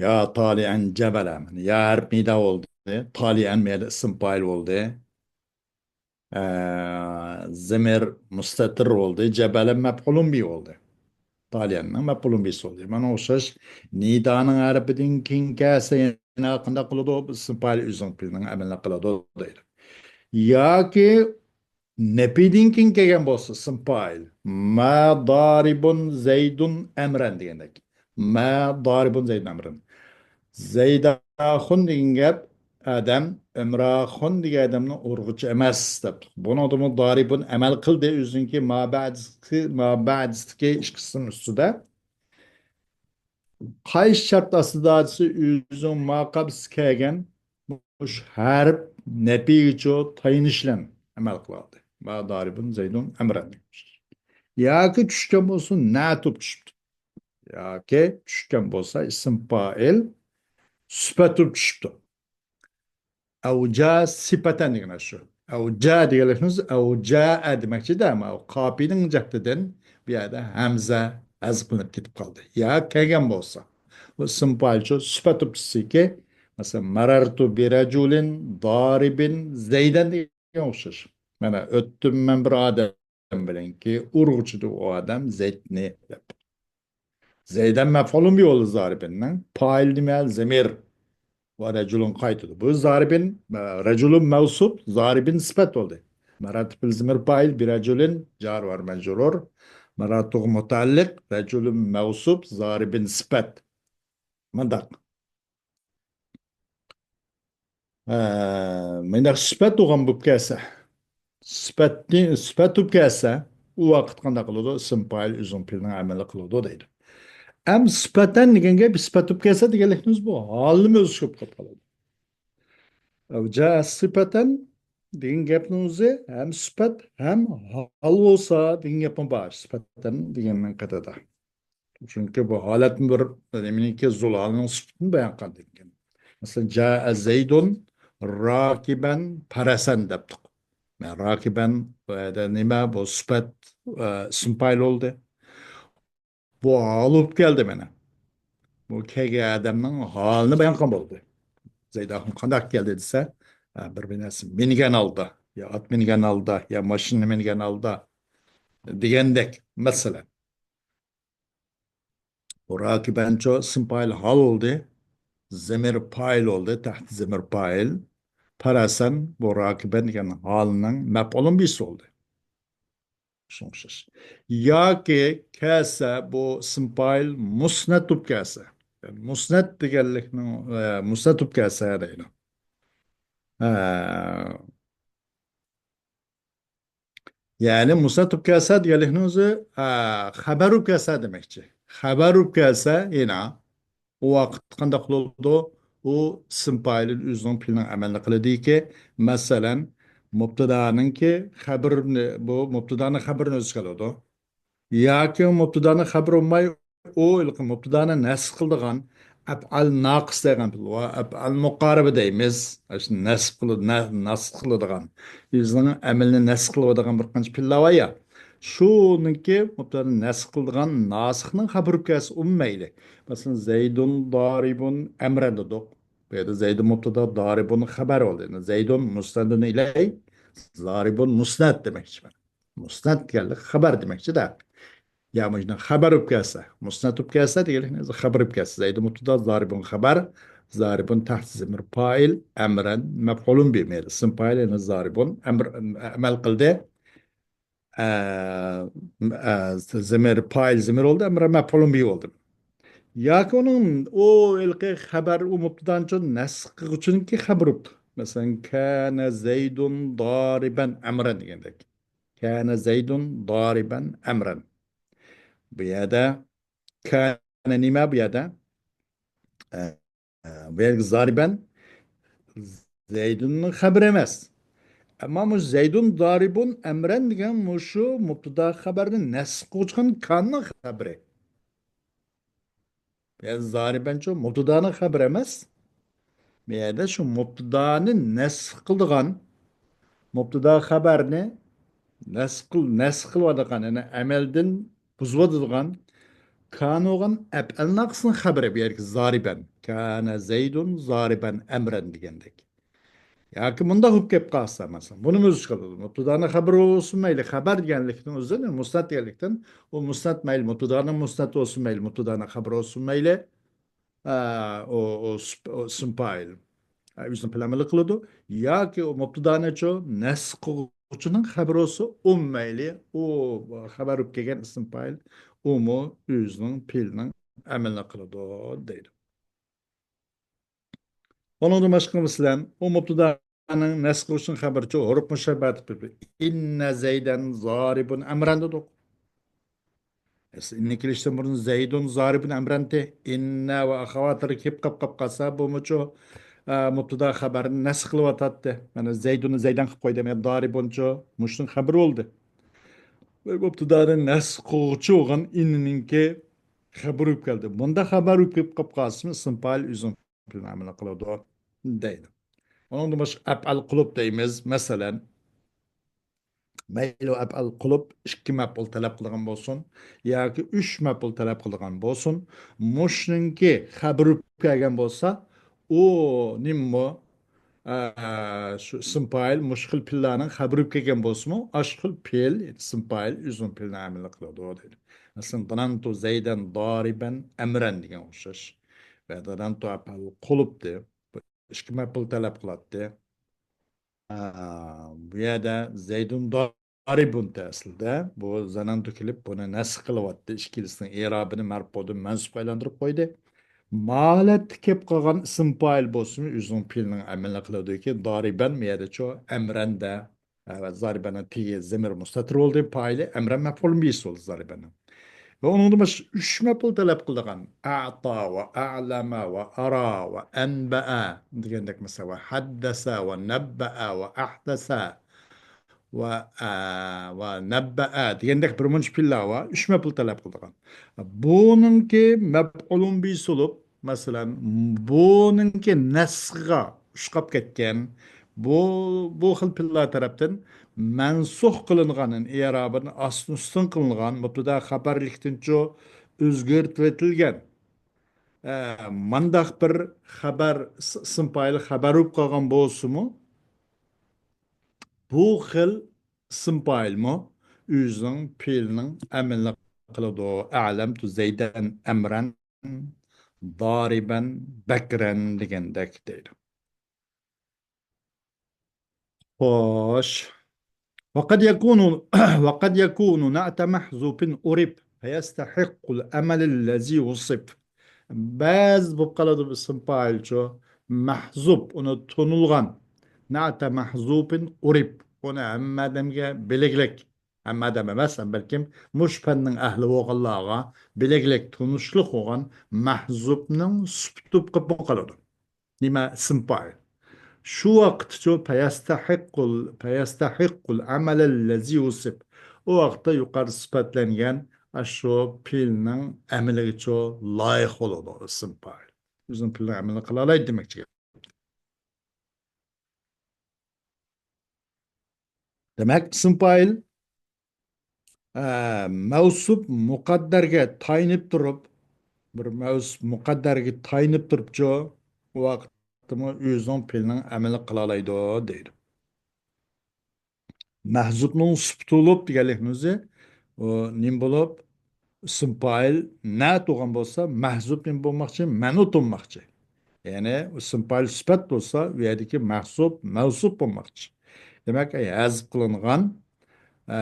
يا تالىئەن جەبەلەن. يا ھەرپ نىدا بولدى. تالىئەن مەيەدە ئىسىم پائىل بولدى. ئە، زېمىر مۇستەتىر بولدى، جەبەلەن مەپئۇلۇن بى بولدى. تالىئەننىڭ مەپئۇلۇن بىسى بولدى. مانا ئوخشاش نىدانىڭ ھەرپىدىن كېيىن كەلسە يەنە قانداق قىلىدۇ؟ ئىسىم پائىل ئۆزىنىڭ پېئىلىنىڭ ئەمىلىنى قىلىدۇ دەيدۇ. ياكى نەپىدىن كېيىن كەلگەن بولسا ئىسىم پائىل. ما دارىبۇن زەيدۇن ئەمرەن دېگەندەك. ما دارىبۇن زەيدۇن ئەمرەن. زەيداخۇن دېگەن گەپ ئادەم، ئۆمراخۇن دېگەن ئادەمنىڭ ئۇرغۇچى ئەمەس دەپتۇ. بۇنىڭدىمۇ دارىبۇن ئەمەل قىلدى ئۆزىنىڭكى مابەئدىسى، مابەئدىسىدىكى ئىككى قىسىم ئۈستىدە. قايسى شەرت ئاستىدا دېسە، ئۆزىنىڭ ماقابىلىسى كەلگەن مۇشۇ ھەرپ نەپىگىچۇ تايىنىش بىلەن ئەمەل قىلالدى. ما دارىبۇن زەيدۇن ئەمرەن. ياكى چۈشكەن بولسۇن، نەئەت بولۇپ چۈشۈپتۇ. ياكى چۈشكەن بولسا ئىسىم پائىل سۈپەت بولۇپ چۈشۈپتۇ. ئەۋجا سىپەتەن دېگەن شۇ. ئەۋجا دېگەنلىكىمىز ئەۋجائە دېمەكچىدە، ئەمما ئۇ قاپىينىڭ جەھىتىدىن بۇ يەردە ھەمزە ھەزىپلىنىپ كېتىپ قالدى. يا كەلگەن بولسا. بۇ ئىسىم پائىل شۇ سۈپەت بولۇپ چۈشسىكى، مەسىلەن، مەرەرتۇ بىرەجۇلىن دارىبىن زەيدەن دېگەن ئوخشاش. مانا ئۆتتۈم مەن بىر ئادەم بىلەنكى ئۇرغۇچىدۇ ئۇ ئادەم زەيدنى دەپ. زەيدەن مەپئۇلۇن بى بولدى زارىبىننىڭ. پائىل نېمە؟ زەمىر. ۋە رەجۇلۇن قايتىدۇ. بۇ زارىبىن، ئە، رەجۇلۇن مەۋسۇپ، زارىبىن سۈپەت بولدى. مەرەرتۇ بىل زەمىر پائىل، بىرەجۇلىن جار ۋە مەجرۇر. مەرەرتۇغا مۇتەئەللىق، رەجۇلۇن مەۋسۇپ، زارىبىن سۈپەت. مۇنداق. ھە، مۇنداق سۈپەت بولغان بولۇپ كەلسە، سۈپەتنى، سۈپەت بولۇپ كەلسە، ئۇ ۋاقىت قانداق قىلىدۇ؟ ئىسىم پائىل ئۆزىنىڭ پېئىلىنىڭ ئەمىلى قىلىدۇ دەيدۇ. ئەم سۈپەتەن دېگەن گەپ سۈپەت بولۇپ كەلسە دېگەنلىكنىمىز بۇ. ھالنىمۇ ئۆزى چۈشۈپ قېلىپ قالىدۇ. ئەۋ جا سۈپەتەن دېگەن گەپنىڭ ئۆزى ھەم سۈپەت، ھەم ھال بولسا دېگەن گەپمۇ بار. سۈپەتەن دېگەننىڭ قېتىدا. چۈنكى بۇ ھالەتمۇ بىر نېمىنىڭكى زۇلھالنىڭ سۈپىتىنى بايان قىلىدىكەن. مەسىلەن، جائە زەيدۇن راكىبەن پەرەسەن دەپتۇق. مەن راكىبەن بۇ يەردە نېمە؟ بۇ سۈپەت، ئە، ئىسىم پائىل بولدى. بۇ ھال بولۇپ كەلدى مانا. بۇ كەلگەن ئادەمنىڭ ھالىنى بايان قىلغان بولدى. زەيداخۇن قانداق كەلدى دېسە، ئە، بىر، بىر نەرسە مىنگەن ھالدا، يا ئات مىنگەن ھالدا، يا ماشىنا مىنگەن ھالدا دېگەندەك، مەسىلەن. بۇ راكىبەنچۇ ئىسىم پائىل ھال بولدى. زەمىر پائىل بولدى. تەھت زەمىر پائىل. پەرەسەن بۇ راكىبەن دېگەن ھالنىڭ مەپئۇلۇن بىسى بولدى. شۇنىڭغا ئوخشاش. ياكى كەسە، بۇ ئىسىم پائىل مۇسنەت بولۇپ كەلسە. يەنى مۇسنەت دېگەنلىكنىڭ، ئە، مۇسنەت بولۇپ كەلسە دەيدۇ. ئە، يەنى مۇسنەت بولۇپ كەلسە دېگەنلىكنىڭ ئۆزى، ئە، خەبەر بولۇپ كەلسە دېمەكچى. خەبەر بولۇپ كەلسە يەنە ئۇ ۋاقىت قانداق بولىدۇ؟ ئۇ ئىسىم پائىل ئۆزىنىڭ پېئلىنىڭ ئەمەلىنى قىلىدىكى، مەسىلەن، مۇبتىدانىڭكى خەبىرىنى، بۇ مۇبتىدانىڭ خەبىرىنى ئۆز ئىچىگە ئالىدۇ. ياكى مۇبتىدانىڭ خەبىرى بولماي، ئۇ ھېلىقى مۇبتىدانى نەسب قىلىدىغان ئەپئال ناقىس دەيدىغان پېئىل ۋە ئەپئال مۇقارىبە دەيمىز. ئاشۇ نەسب قىلىدۇ، نە-، ناسخ قىلىدىغان، ئۆزىنىڭ ئەمىلىنى نەسخ قىلىۋاتىدىغان بىر قانچە پېئىللار بار يا. شۇنىڭكى مۇبتىدانى نەسخ قىلىدىغان ناسىخنىڭ خەبىرى بولۇپ كەلسە ئۇمۇ مەيلى. مەسىلەن، زەيدۇن دارىبۇن ئەمرەن دېدۇق. بۇ يەردە زەيدۇن مۇبتىدا، دارىبۇن خەبەر بولدى. يەنى زەيدۇن مۇسنەدۇن ئىلەي، زارىبۇن مۇسنەد دېمەكچىمەن. مۇسنەد دېگەنلىك خەبەر دېمەكچىدە. يا مۇشۇنداق خەبەر بولۇپ كەلسە، مۇسنەد بولۇپ كەلسە دېگەنلىك خەبەر بولۇپ كەلسە. زەيدۇن مۇبتىدا، دارىبۇن خەبەر، زارىبۇن تەھت زېمىر پائىل، ئەمرەن مەپئۇلۇن بىھ. ئىسىم پائىل، يەنى زارىبۇن ئەمر، ئەمەل قىلدى. ئە، ئە، زېمىر، پائىل زېمىر بولدى، ئەمرەن مەپئۇلۇن بىھ بولدى. ياكى ئۇنىڭ، ئۇ ھېلىقى خەبەر، ئۇ مۇبتىدانى نەسخ قىلغۇچىنىڭكى خەبىرى بوپتۇ. مەسىلەن، كانە زەيدۇن دارىبەن ئەمرەن دېگەندەك. كانە زەيدۇن دارىبەن ئەمرەن. بۇ يەردە كانە نېمە بۇ يەردە؟ ئە، ئە، بۇ يەردىكى زارىبەن زەيدۇننىڭ خەبىرى ئەمەس. ئەمما مۇشۇ زەيدۇن دارىبۇن ئەمرەن دېگەن مۇشۇ مۇبتىدا خەبەرنى نەسخ قىلغۇچىغان كاننىڭ خەبىرى. بۇ يەردە زارىبەنچۇ مۇبتىدانىڭ خەبىرى ئەمەس. بۇ يەردە شۇ مۇبتىدانى نەسخ قىلىدىغان، مۇبتىدا خەبەرنى نەسخ قىل-، نەسخ قىلىۋاتىدىغان، يەنى ئەمەلدىن بۇزۇۋاتىدىغان كان بولغان ئەپئەل ناقىسنىڭ خەبىرى بۇ يەردىكى زارىبەن. كانە زەيدۇن زارىبەن ئەمرەن دېگەندەك. ياكى مۇنداق بولۇپ كەپ قالسا، مەسىلەن، بۇنىمۇ ئۆز ئىچىگە ئالىدۇ. مۇبتىدانىڭ خەبىرى بولسۇن مەيلى، خەبەر دېگەنلىكتىن ئۆزى مۇسنەت دېگەنلىكتىن، ئۇ مۇسنەت مەيلى، مۇبتىدانىڭ مۇسنەت بولسۇن مەيلى، مۇبتىدانىڭ خەبىرى بولسۇن مەيلى، ئە، ئۇ، ئۇ سۈپ-، ئۇ ئىسىم پائىل، ئە، ئۆزىنىڭ پېئلىنى ئەمەل قىلىدۇ. ياكى ئۇ مۇبتىدانىچۇ نەسخ قىلغۇچىنىڭ خەبىرى بولسا ئۇمۇ مەيلى، ئۇ خەۋەر بولۇپ كەلگەن ئىسىم پائىل، ئۇمۇ ئۆزىنىڭ پېئلىنىڭ ئەمىلىنى قىلىدۇ دەيدۇ. ئۇنىڭدىن باشقا، مەسىلەن، ئۇ مۇبتىدانىڭ نەسخ قىلىشىنىڭ خەۋەرىچۇ ھۇرۇپ مۇشەببەھەتى. ئىننە زەيدەن زارىبۇن ئەمرەن دېدۇق. ئەسلى ئىننە كېلىشتىن بۇرۇن زەيدۇن زارىبۇن ئەمرەنتى. ئىننە ۋە ئەخەۋاتىلىرى كېلىپ قاپ، قاپ قالسا، بۇمۇچۇ، ئە، مۇبتىدا خەۋەرنى نەسخ قىلىۋاتاتتى. مانا زەيدۇننى زەيدەن قىلىپ قويدى. يەنى دارىبۇنچۇ مۇشۇنىڭ خەۋىرى بولدى. ۋە مۇبتىدانى نەسخ قىلغۇچى بولغان ئىننىنىڭكى خەۋىرى بولۇپ كەلدى. بۇنداق خەۋەر بولۇپ كېلىپ قاپ قالسىمۇ، ئىسىم پائىل ئۆزىنىڭ پېئلىنى ئەمەل قىلىدۇ دەيدۇ. ئۇنىڭدىن باشقا ئەپئەل قۇلۇپ دەيمىز. مەسىلەن، مەيلى ئەپئەل قۇلۇپ ئىككى مەپئۇل تەلەپ قىلىدىغان بولسۇن ياكى ئۈچ مەپئۇل تەلەپ قىلىدىغان بولسۇن، مۇشۇنىڭكى خەۋىرى بولۇپ كەلگەن بولسا، ئۇ نېمىمۇ، ئە، شۇ ئىسىم پائىل مۇشۇ خىل پېئىللارنىڭ خەۋىرى بولۇپ كەلگەن بولسىمۇ، ئاشۇ خىل پېئىل، ئىسىم پائىل ئۆزىنىڭ پېئىلىنى ئەمەل قىلىدۇ دەيدۇ. مەسىلەن، ضننت زيدا ضاربا أمرا دېگەن ئوخشاش. ۋە ضننت ئەپئەل قۇلۇپ دەپ، ئىككى مەپئۇل تەلەپ قىلاتتى. ئا، بۇ يەردە زەيدۇن ضاربۇنتى ئەسلىدە. بۇ ظننت كېلىپ، بۇنى نەسخ قىلىۋاتتى. ئىككىلىسىنىڭ ئېرابىنى مەرپۇدىن مەنسۇبقا ئايلاندۇرۇپ قويدى. ما ھالەتتە كېلىپ قالغان ئىسىم پائىل بولسىمۇ، ئۆزىنىڭ پېئىلىنىڭ ئەمىلىنى قىلىدۇكى، ضاربا بۇ يەردە شۇ ئەمرەندە. ئە، ۋە ضاربانىڭ تېگى زېمىر مۇستەتىر بولدى، پائىلى ئەمرەن مەپئۇل بىھىسى بولدى ضاربانىڭ. ۋە ئۇنىڭدىن باشقا ئۈچ مەپئۇل تەلەپ قىلىدىغان، أعطى وأعلم وأرى وأنبأ دېگەندەك، مەسىلەن، وحدث ونبأ وأحدث و، ئە، ونبأ دېگەندەك بىر مۇنچە پېئىللار بار، ئۈچ مەپئۇل تەلەپ قىلىدىغان. بۇنىڭكى مەپئۇلۇن بىھىسى بولۇپ، مەسىلەن، بۇنىڭكى نەسخىگە ئۇشقاپ كەتكەن، بۇ، بۇ خىل پېئىللار تەرەپتىن مەنسۇخ قىلىنغان، يەنى ئېرابىدىن ئاستىن ئۈستۈن قىلىنغان، مۇبتىدا خەۋەرلىكتىنچۇ ئۆزگەرتىۋېتىلگەن، ئە، مانداق بىر خەۋەر، ئىس-، ئىسىم پائىل خەۋەر بولۇپ قالغان بولسىمۇ، بۇ خىل ئىسىم پائىلمۇ ئۆزىنىڭ پېئىلىنىڭ ئەمىلىنى قىلىدۇ. أعلمت زيدا أمرا ضاربا بكرا دېگەندەك دەيدۇ. خوش. وقد يكون وقد يكون نعت محذوف عرف فيستحق العمل الذي وصف. بەزى بولۇپ قالىدۇ بۇ ئىسىم پائىلچۇ، مەھزۇپ، ئۇنى تونۇلغان. نعت محذوف عرف، ئۇنى ھەممە ئادەمگە بىلىگلىك، ھەممە ئادەم ئەمەس، بەلكىم مۇشۇ پەننىڭ ئەھلى بولغانلارغا بىلىگلىك، تونۇشلۇق بولغان مەھزۇپنىڭ سۈپىتى بولۇپ قالىدۇ. نېمە؟ ئىسىم پائىل. شۇ ۋاقىتتىچۇ فيستحق ال-، فيستحق العمل الذي وصف. ئۇ ۋاقىتتا يۇقىرىدا سۈپەتلەنگەن ئاشۇ پېئىلنىڭ ئەمىلىگىچۇ لايىق بولىدۇ ئىسىم پائىل. ئۆزىنىڭ پېئىلنىڭ ئەمىلىنى قىلالايدۇ دېمەكچى. دېمەك، ئىسىم پائىل، ئە، مەۋسۇپ مۇقەددەرگە تايىنىپ تۇرۇپ، بىر مەۋسۇپ مۇقەددەرگە تايىنىپ تۇرۇپچۇ، ئۇ ۋاقىتتىمۇ ئۆزىنىڭ پېئىلىنىڭ ئەمىلى قىلالايدۇ دەيدۇ. مەھزۇپنىڭ سۈپىتى بولۇپ دېگەنلىكنىڭ ئۆزى، ئۇ نېمە بولۇپ؟ ئىسىم پائىل نەئت بولغان بولسا، مەھزۇپ نېمە بولماقچى؟ مەنئۇت بولماقچى. يەنى ئىسىم پائىل سۈپەت بولسا، ئۇ يەردىكى مەھزۇپ مەۋسۇپ بولماقچى. دېمەك، ئەي، ھەزىپ قىلىنغان، ئە،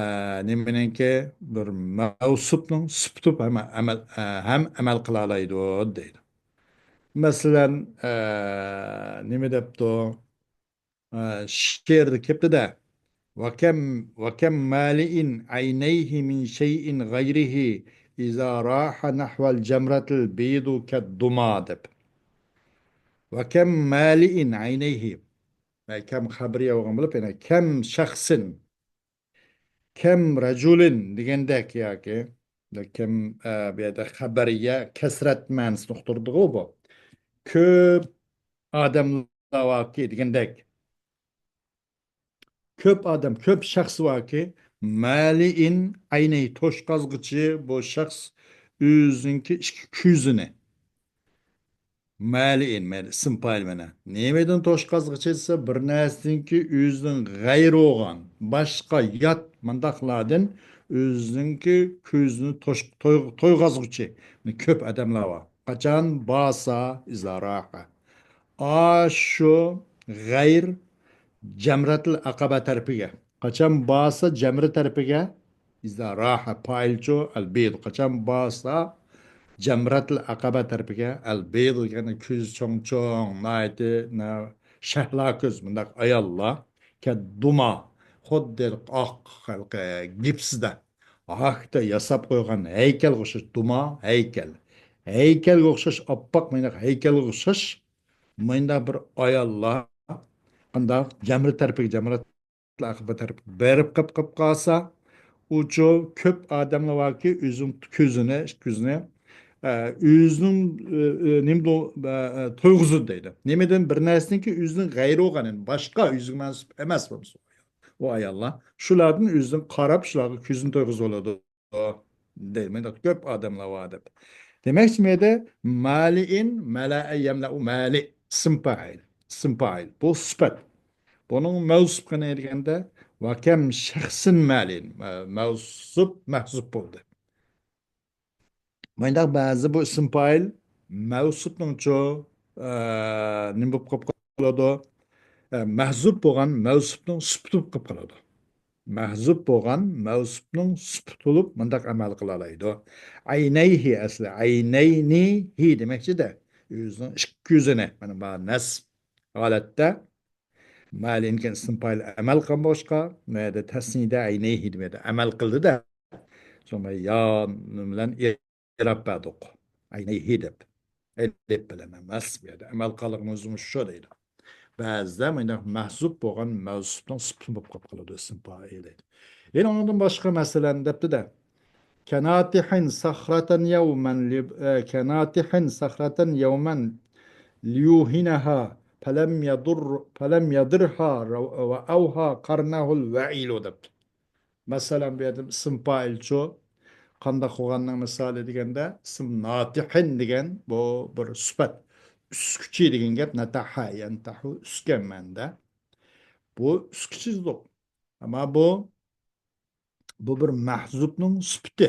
نېمىنىڭكى بىر مەۋسۇپنىڭ سۈپىتى ھەم ئەمەل، ئە، ھەم ئەمەل قىلالايدۇ دەيدۇ. مەسىلەن، ئە، نېمە دەپتۇ؟ ئە، شېئىردا كەپتىدە، «وكم، وكم مالئ عينيه من شيء غيره إذا راح نحو الجمرة البيض كالدمى» دەپ. «وكم مالئ عينيه». ئە، كەم خەبىرىيە بولغان بولۇپ، يەنە «كم شخص»، «كم رجل» دېگەندەك ياكى، «كم»، ئە، بۇ يەردە خەبىرىيە كەسرەت مەنىسىنى ئۇقتۇرىدىغۇ بۇ. كۆپ ئادەملەر باركى دېگەندەك. كۆپ ئادەم، كۆپ شەخس باركى، مالئ عينيه، توشقازغۇچى بۇ شەخس ئۆزىنىڭكى ئىككى كۆزىنى. مالئ، مالئ، ئىسىم پائىل مانا. نېمىدىن توشقازغۇچى دېسە، بىر نەرسىدىنكى ئۆزىنىڭ غەيرى بولغان، باشقا، يات مۇنداقلاردىن ئۆزىنىڭكى كۆزىنى توش-، توي-، تويغازغۇچى كۆپ ئادەملەر بار. قاچان؟ بارسا، إذا راح. ئاشۇ غەير جەمرەتىل ئەقەبە تەرىپىگە. قاچان بارسا جەمرە تەرىپىگە، إذا راح، پائىلچۇ، البيض. قاچان بارسا جەمرەتىل ئەقەبە تەرىپىگە، البيض دېگەن كۆزى چوڭ-چوڭ، ناھايىتى نە-، شەھلا كۆز، مۇنداق ئاياللار، كالدمى، خۇددى ئاق، ھېلىقى گىپسدە، ھاكتا ياساپ قويغان ھەيكەلگە ئوخشاش، دۇما، ھەيكەل. ھەيكەلگە ئوخشاش، ئاپئاق، مۇنداق ھەيكەلگە ئوخشاش، مۇنداق بىر ئاياللار، قانداق، جەمرە تەرىپىگە، جەمرەتىل ئەقەبە تەرىپىگە بېرىپ قاپ، قاپ قالسا، ئۇچۇ كۆپ ئادەملەر باركى، ئۆزىنىڭ كۆزىنى، كۆزىنى، ئە، ئۆزىنىڭ، ئە، ئە، نېمىدۇ، ئە، ئە، تويغۇزىدۇ دەيدۇ. نېمىدىن؟ بىر نەرسىنىڭكى ئۆزىنىڭ غەيرى بولغان، يەنى باشقا، ئۆزىگە مەنسۇپ ئەمەس بولسا. ئۇ ئاياللار شۇلاردىن ئۆزىنى قاراپ، شۇلارغا كۆزىنى تويغۇزۇۋالىدۇ. دەيدۇ، مۇنداق كۆپ ئادەملەر بار دەپ. دېمەكچى، مەيدە مالىئىن، مەلەئە يەملەئۇ مالىئ، ئىسىم پائىل. ئىسىم پائىل. بۇ سۈپەت. بۇنىڭ مەۋسۇپى قېنى دېگەندە، ۋەكەم شەخسىن مالىئىن. مە-، مەۋسۇپ، مەھزۇپ بولدى. مۇنداق بەزى بۇ ئىسىم پائىل مەۋسۇپنىڭچۇ، ئە، نېمە بولۇپ قېلىپ قالىدۇ؟ ئە، مەھزۇپ بولغان مەۋسۇپنىڭ سۈپىتى بولۇپ قېلىپ قالىدۇ. مەھزۇپ بولغان مەۋسۇپنىڭ سۈپىتى بولۇپ مۇنداق ئەمەل قىلالايدۇ. ئەينەيھى ئەسلى، ئەينەينىھى دېمەكچىدە، ئۆزىنىڭ ئىككى كۆزىنى، مانا، بار نەس ھالەتتە مەلىنكەن ئىسىم پائىل ئەمەل قىلغان بولۇشقا، مەدە تەسنىدە ئەينەيھى دېمەيدۇ، ئەمەل قىلدىدە. شۇڭا يا بىلەن ئېلىپ بەردۇق. ئەينەيھى دەپ. ئەلىپ بىلەن ئەمەس، بۇ يەردە ئەمەل قىلغىنىمىز شۇ دەيدۇ. بەزىدە مۇنداق مەھزۇپ بولغان مەۋسۇپنىڭ سۈپىتى بولۇپ قېلىپ قالىدۇ، ئىسىم پائىل دەيدۇ. يەنە ئۇنىڭدىن باشقا، مەسىلەن، دەپتىدە، كەناتىھىن سەخرەتەن يەۋمەن لى-، ئە، كەناتىھىن سەخرەتەن يەۋمەن لىيۇھىنەھا فەلەم يەدۇر، فەلەم يەدىرھا ۋە ئەۋھا قەرنەھۇل ۋەئىلۇ دەپتۇ. مەسىلەن، بۇ يەردە ئىسىم پائىلچۇ قانداق بولغاننىڭ مىسالى دېگەندە، ئىسىم ناتىھىن دېگەن بۇ بىر سۈپەت. ئۈسكۈچى دېگەن گەپ، نەتەھە، يەنتەھۇ، ئۈسكەن مەنىدە. بۇ ئۈسكۈچىدۇق. ئەمما بۇ، بۇ بىر مەھزۇپنىڭ سۈپىتى.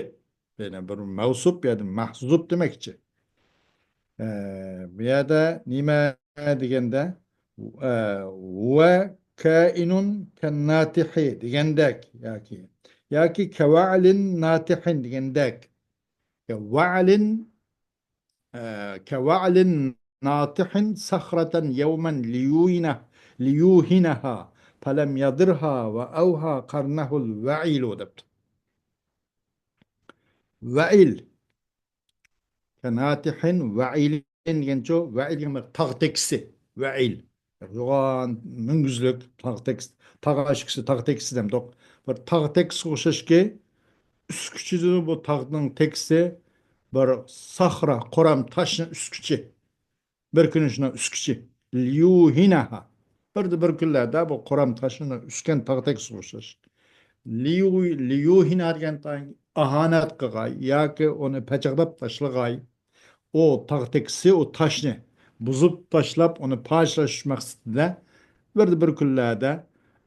يەنى بىر مەۋسۇپ، يەنى مەھزۇپ دېمەكچى. ئە، بۇ يەردە نېمە دېگەندە، ئە، ۋە كائن كالناطح دېگەندەك ياكى، ياكى كوعل ناطح دېگەندەك. كوعل، ئە، كوعل ناطح صخرة يوما ليوهنه، ليوهنها فلم يضرها وأوهى قرنه الوعيل دەپتۇ. ۋەئىل. كناطح وعيل دېگەنچۇ، ۋەئىل دېگەن بىر تاغ تېكىسى. ۋەئىل. يوغان، مۈڭگۈزلۈك تاغ تېكىسى، تاغ ئاشكىسى، تاغ تېكىسى دەمدۇق. بىر تاغ تېكىسىگە ئوخشاشكى، ئۈسكۈچىدىن بۇ تاغنىڭ تېكىسى بىر ساخرا، قورام تاشنى ئۈسكۈچى. بىر كۈنى شۇنى ئۈسكۈچى. ليوهنها. بىردە بىر كۈنلەردە بۇ قورام تاشنى ئۈسكەن تاغ تېكىسىگە ئوخشاش. ليو-، ليوهنها دېگەن ئاھانەت قىلغاي ياكى ئۇنى پاچاقلاپ تاشلىغاي. ئۇ تاغ تېكىسى ئۇ تاشنى بۇزۇپ تاشلاپ، ئۇنى پاچىلاش مەقسىتىدە بىردە بىر كۈنلەردە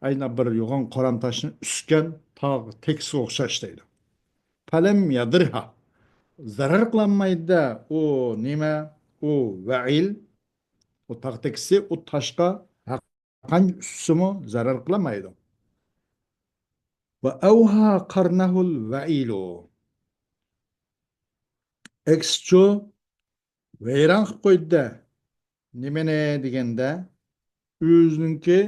ئاينا بىر يوغان قورام تاشنى ئۈسكەن تاغ تېكىسىگە ئوخشاش دەيدۇ. فلم يضرها. زەرەر قىلالمايدۇ ئۇ نېمە؟ ئۇ ۋەئىل، ئۇ تاغ تېكىسى، ئۇ تاشقا ھەرقانچە ئۈسسىمۇ زەرەر قىلالمايدۇ. وأوهى قرنه الوعيل. ئەكسىچۇ، ۋەيران قىلىپ قويدى-دە. نېمىنى دېگەندە، ئۆزىنىڭكى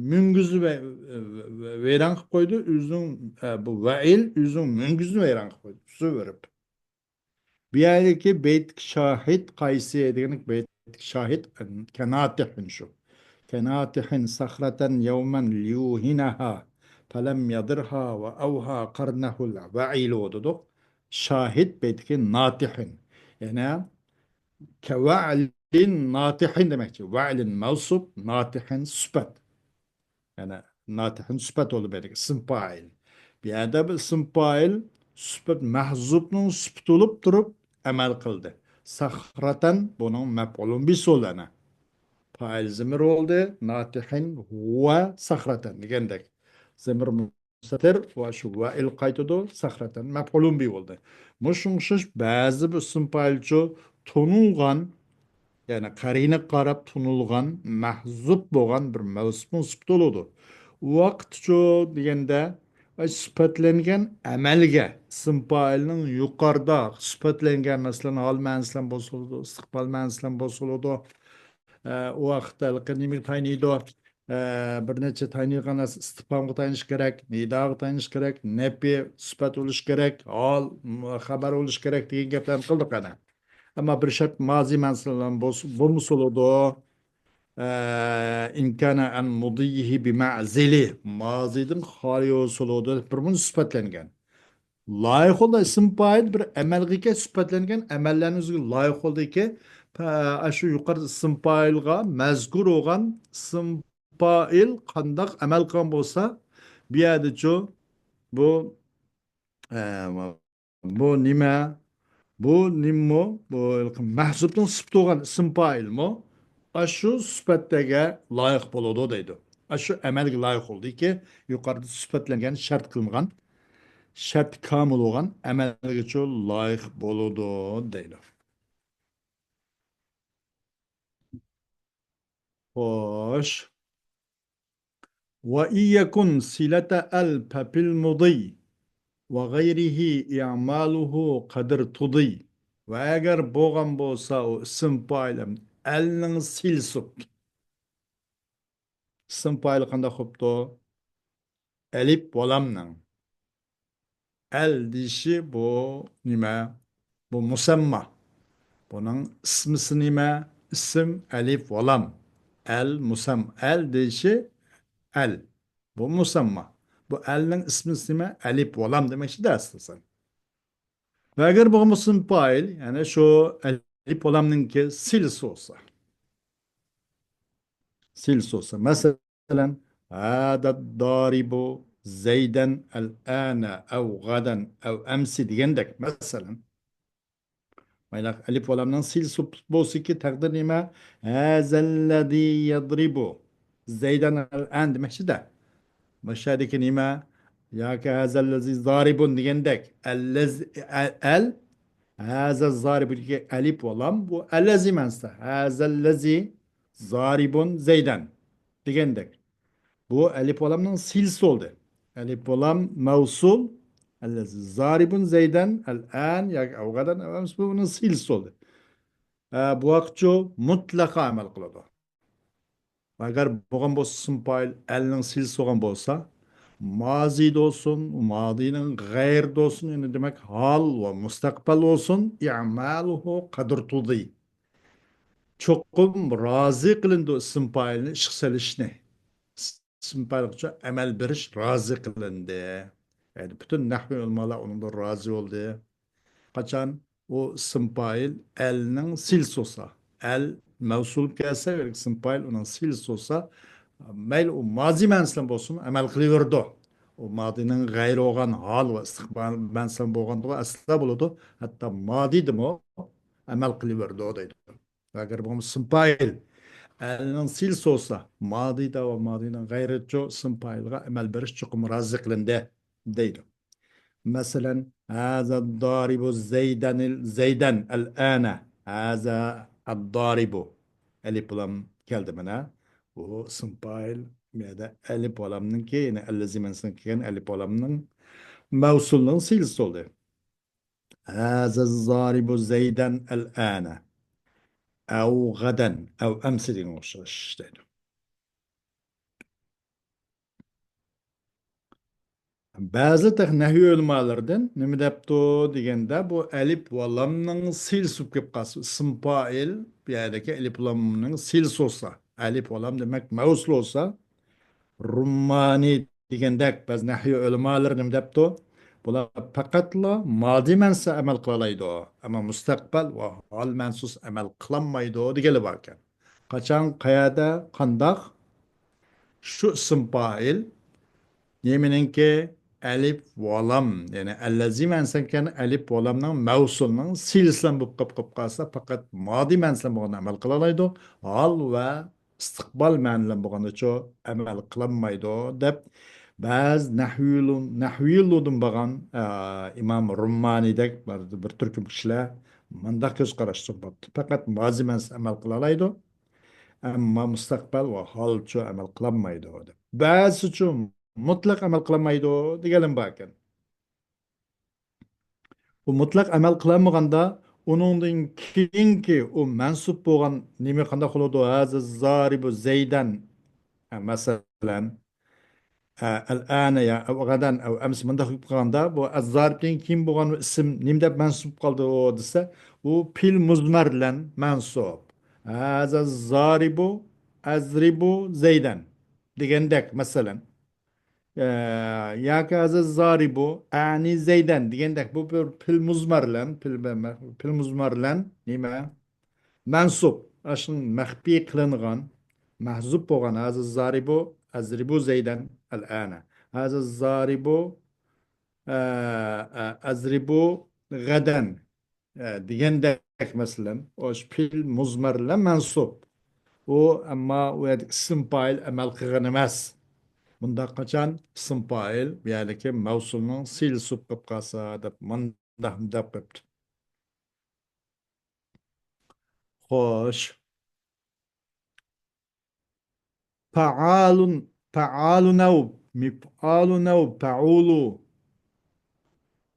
مۈڭگۈزى ۋە-، ۋە-، ۋەيران قىلىپ قويدى، ئۆزىنىڭ، ئە، بۇ ۋەئىل ئۆزىنىڭ مۈڭگۈزىنى ۋەيران قىلىپ قويدى، ئۈسۈۋېرىپ. بۇ يەردىكى بېيىتتىكى شاھىت قايسى دېگەندە، بېيىتتىكى شاھىت كناطح شۇ. كناطح صخرة يوما ليوهنها فلم يضرها وأوهى قرنه الوعيل دېدۇق. شاھىت بېيىتتىكى ناطح. يەنى كوعل ناطح دېمەكچى. ۋەئىل مەۋسۇپ، ناطح سۈپەت. يەنى ناتىھنىڭ سۈپەت بولۇپ بەردى، ئىسىم پائىل. بۇ يەردە بۇ ئىسىم پائىل سۈپەت مەھزۇپنىڭ سۈپىتى بولۇپ تۇرۇپ ئەمەل قىلدى. سەخرەتەن بۇنىڭ مەپئۇلۇن بىسى بولدى ئەنە. پائىل زېمىر بولدى، ناتىھىن ھۇۋە سەخرەتەن دېگەندەك. زېمىر مۇستەتىر ۋە شۇ ۋەئىل قايتىدۇ، سەخرەتەن مەپئۇلۇن بى بولدى. مۇشۇنىڭغا ئوخشاش بەزى بىر ئىسىم پائىلچۇ تونۇلغان، يەنى قەرىنىگە قاراپ تونۇلغان، مەھزۇپ بولغان بىر مەۋسۇپنىڭ سۈپىتى بولىدۇ. ئۇ ۋاقىتچۇ دېگەندە، ئاي، سۈپەتلەنگەن ئەمەلگە، ئىسىم پائىلنىڭ يۇقىرىدا سۈپەتلەنگەن، مەسىلەن، ھال مەنىسى بىلەن بولسا بولىدۇ، ئىستىقبال مەنىسى بىلەن بولسا بولىدۇ. ئە، ئۇ ۋاقىتتا ھېلىقى نېمىگە تايىنىدۇ؟ ئە، بىر نەچچە تايىنىدىغان نەرسە ئىستىپھامغا تايىنىش كېرەك، نىداغا تايىنىش كېرەك، نەپى سۈپەت بولۇش كېرەك، ھال، خەۋەر بولۇش كېرەك دېگەن گەپلەرنى قىلدۇق ئەنە. ئەمما بىر شەرت مازى مەنسۇب بولسا، بولمىسا بولىدۇ. ئە، إن كان عن مضيه بمعزل. مازىدىن خالىي بولسا بولىدۇ. بىر مۇنچە سۈپەتلەنگەن. لايىق بولدى ئىسىم پائىل بىر ئەمەلگە سۈپەتلەنگەن ئەمەللەرنىڭ ئۆزىگە لايىق بولدىكى، ئە، شۇ يۇقىرىدا ئىسىم پائىلغا مەزكۇر بولغان ئىسىم پائىل قانداق ئەمەل قىلغان بولسا، بۇ يەردىچۇ بۇ، ئە، بۇ نېمە؟ بۇ نېمىمۇ؟ بۇ مەھزۇپنىڭ سۈپىتى بولغان ئىسىم پائىلمۇ ئاشۇ سۈپەتلەرگە لايىق بولىدۇ دەيدۇ. ئاشۇ ئەمەلگە لايىق بولدىكى، يۇقىرىدا سۈپەتلەنگەن، شەرت قىلىنغان، شەرتى كامىل بولغان ئەمەلگىچۇ لايىق بولىدۇ دەيدۇ. خوش. وإن يكن صلة أل ففي المضي وغيره إعماله قد ارتضي. ۋە ئەگەر بولغان بولسا ئۇ ئىسىم پائىل ئەلنىڭ سىلىسى، ئىسىم پائىل قانداق بوپتۇ؟ ئەلىپ ۋالامنىڭ. ئەل دېيىشى بۇ نېمە؟ بۇ مۇسەمما. بۇنىڭ ئىسمىسى نېمە؟ ئىسىم ئەلىپ ۋالام. ئەل مۇسەم-، ئەل دېيىشى ئەل. بۇ مۇسەمما. بۇ ئەلنىڭ ئىسمىسى نېمە؟ ئەلىپ ۋالام دېمەكچىدە ئەسلىسەن. ۋە ئەگەر بۇ ئىسىم پائىل، يەنى شۇ ئەلىپ ۋالامنىڭكى سىلىسى بولسا. سىلىسى بولسا. مەسىلەن، هذا الضارب زيدا الآن أو غدا أو أمس دېگەندەك. مەسىلەن، مايلىق ئەلىپ ۋالامنىڭ سىلىسى بولسىكى، تەقدىر نېمە؟ هذا الذي يضرب زيدا الآن دېمەكچىدە. مۇشۇ يەردىكى نېمە؟ ياكى هذا الذي ضارب دېگەندەك. ئەللەز-، ئە-، ئەل، هذا الضارب دېگەن ئەلىپ ۋالام، بۇ ئەللەزى مەنىسىدە. هذا الذي ضارب زيدا دېگەندەك. بۇ ئەلىپ ۋالامنىڭ سىلىسى بولدى. ئەلىپ ۋالام مەۋسۇل، زارىبۇن زەيدەن، ئەلئان ياكى ئەۋغەدەن، ئەۋەمس، بۇ ئۇنىڭ سىلىسى بولدى. ئە، بۇ ۋاقىتچۇ مۇتلەققا ئەمەل قىلىدۇ. ئەگەر بولغان بولسا ئىسىم پائىل ئەلنىڭ سىلىسى بولغان بولسا، مازىدا بولسۇن، مادىنىڭ غەيرىدە بولسۇن، يەنى دېمەك ھال ۋە مۇستەقبەل بولسۇن، ئىمالۇھۇ قەدر تۇدى. چوقۇم رازى قىلىنىدۇ ئىسىم پائىلنى ئىشقا سېلىشنى. ئىسىم پائىلغىچە ئەمەل بېرىش رازى قىلىندى. يەنى پۈتۈن نەھۋىي ئۆلىمالار ئۇنىڭدىن رازى بولدى. قاچان ئۇ ئىسىم پائىل ئەلنىڭ سىلىسى بولسا، ئەل مەۋسۇل كەلسە، ئىسىم پائىل ئۇنىڭ سىلىسى بولسا، مەيلى ئۇ مازى مەنىسىدە بولسۇن، ئەمەل قىلىۋېرىدۇ. ئۇ مادىنىڭ غەيرى بولغان ھال ۋە ئىستىقبال مەنىسىدە بولغاندىغۇ ئەسلا بولىدۇ. ھەتتا مادىدىمۇ ئەمەل قىلىۋېرىدۇ دەيدۇ. ئەگەر بولمىسا ئىسىم پائىل ئەلنىڭ سىلىسى بولسا، مادىدا ۋە مادىنىڭ غەيرىچۇ ئىسىم پائىلغا ئەمەل بېرىش چوقۇم رازى قىلىندى دەيدۇ. مەسىلەن، ھازا دارىبۇ زەيدەنىل، زەيدەن ئەلئانە. ھازا ئەددارىبۇ. ئەلىپ ۋالام كەلدى مانا. بۇ ئىسىم پائىل، بۇ يەردە ئەلىپ ۋالامنىڭكى، يەنى ئەللەزى مەنىسىدىن كەلگەن ئەلىپ ۋالامنىڭ مەۋسۇلنىڭ سىلىسى بولدى. ھازا زارىبۇ زەيدەن ئەلئانە. ئەۋ غەدەن، ئەۋ ئەمسە دېگەن ئوخشاش دەيدۇ. بەزى تېخى نەھۋىي ئۆلىمالىرىدىن نېمە دەپتۇ دېگەندە، بۇ ئەلىپ ۋالامنىڭ سىلىسى بولۇپ كېلىپ قالسا، ئىسىم پائىل، بۇ يەردىكى ئەلىپ ۋالامنىڭ سىلىسى بولسا، ئەلىپ ۋالام دېمەك مەۋسۇل بولسا، رۇممانى دېگەندەك بەزى نەھۋىي ئۆلىمالىرى نېمە دەپتۇ؟ بۇلار پەقەتلا مادى مەنىسىدە ئەمەل قىلالايدۇ، ئەمما مۇستەقبەل ۋە ھال مەنىسىدە ئەمەل قىلالمايدۇ دېگەنلەر باركەن. قاچان، قەيەردە، قانداق؟ شۇ ئىسىم پائىل نېمىنىڭكى؟ ئەلىپ ۋالام، يەنى ئەللەزى مەنىسىدە كەلگەن ئەلىپ ۋالامنىڭ مەۋسۇلنىڭ سىلىسى بىلەن بولۇپ قېلىپ قالسا، پەقەت مادى مەنىسى بىلەن بولغاندا ئەمەل قىلالايدۇ. ھال ۋە ئىستىقبال مەنىلەن بولغاندىچۇ ئەمەل قىلالمايدۇ دەپ، بەزى نەھۋىيلۇ-، نەھۋىيلۇدىن بولغان، ئە، ئىمام رۇممانىدەك بىر، بىر تۈركۈم كىشىلەر مۇنداق كۆز قاراشتا بوپتۇ. پەقەت مازى مەنىسى ئەمەل قىلالايدۇ، ئەمما مۇستەقبەل ۋە ھالچۇ ئەمەل قىلالمايدۇ دەپ. بەزىسىچۇ مۇتلەق ئەمەل قىلالمايدۇ دېگەنلەر باركەن. ئۇ مۇتلەق ئەمەل قىلالمىغاندا، ئۇنىڭدىن كېيىنكى ئۇ مەنسۇپ بولغان نېمە قانداق بولىدۇ؟ ھازا زارىبۇ زەيدەن. ھە، مەسىلەن، ھە، ئەلئانە يا غەدەن ئەۋ ئەمسە مۇنداق بولۇپ قالغاندا، بۇ ئەززارىبتىن كېيىن بولغان ئىسىم نېمە دەپ مەنسۇپ قالدى ئۇ دېسە، ئۇ پېئىل مۇزمەر بىلەن مەنسۇپ. ھازا زارىبۇ ئەزرىبۇ زەيدەن دېگەندەك، مەسىلەن. ئە، ياكى ھازا زارىبۇ ئەنى زەيدەن دېگەندەك، بۇ بىر پېئىل مۇزمەر بىلەن، پېئىل، پېئىل مۇزمەر بىلەن نېمە؟ مەنسۇپ. ئاشۇ مەخپىي قىلىنغان، مەھزۇپ بولغان. ھازا زارىبۇ ئەزرىبۇ زەيدەن ئەلئانە. ھازا زارىبۇ، ئە، ئە، ئەزرىبۇ غەدەن. ئە، دېگەندەك، مەسىلەن، ئۇ پېئىل مۇزمەر بىلەن مەنسۇپ. ئۇ، ئەمما ئۇ يەردە ئىسىم پائىل ئەمەل قىلغان ئەمەس. مۇنداق قاچان ئىسىم پائىل بۇ يەردىكى مەۋسۇلنىڭ سىلىسى بولۇپ قالسا دەپ، مۇنداق دەپ قويۇپتۇ. خوش. پائالۇن، پائالۇنەۋ، مىپئالۇنەۋ، پائۇلۇ.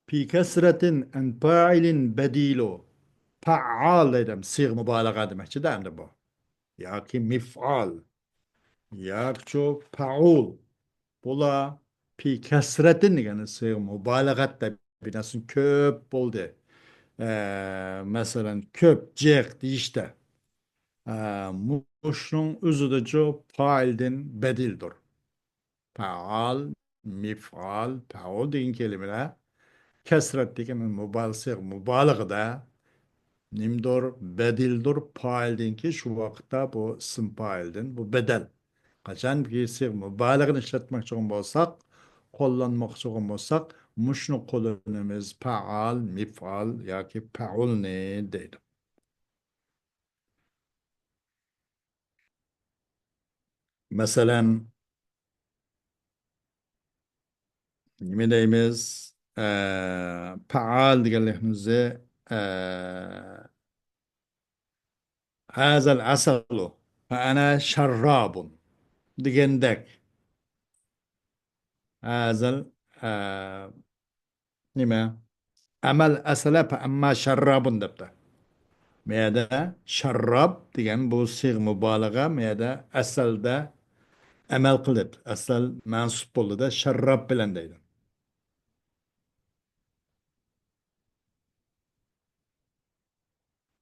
پى كەسرەتىن ئەن پائىلىن بەدىلۇ. پائال دەيدۇ، سىغە مۇبالىغە دېمەكچىدە ئەمدى بۇ. ياكى مىفئال. ياكىچۇ پائۇل. بۇلار پى كەسرەتىن دېگەن سىغە مۇبالىغەتتە بىناسىن كۆپ بولدى. ئە، مەسىلەن، كۆپ جىق دېيىشتە. ئە، مۇشۇنىڭ ئۆزىدىچۇ پائىلدىن بەدىلدۇر. پائال، مىفئال، پائۇل دېگەن كەلىمىلەر كەسرەت دېگەن مۇبالىغە، مۇبالىغىدە نېمىدۇر، بەدىلدۇر پائىلدىنكى، شۇ ۋاقىتتا بۇ ئىسىم پائىلدىن بۇ بەدەل. قاچانكى سىغە مۇبالىغىنى ئىشلەتمەكچى بولغان بولساق، قوللانماقچى بولغان بولساق، مۇشۇنى قوللىنىمىز، پائال، مىفئال ياكى پائۇلنى دەيدۇ. مەسىلەن، نېمە دەيمىز؟ ئە، پائال دېگەنلىكنى ئۆزى، ئە، ھازال ئەسەلۇ، فەئەنە شەررابۇن دېگەندەك. ھازىر، ئە، نېمە؟ ئەمەل ئەسەلە فەئەمما شەررابۇن دەپتۇ. بۇ يەردە شەرراب دېگەن بۇ سىيغە مۇبالىغە، بۇ يەردە ئەسەلدە ئەمەل قىلىپ، ئەسەل مەنسۇب بولدى-دە، شەرراب بىلەن دەيدۇ.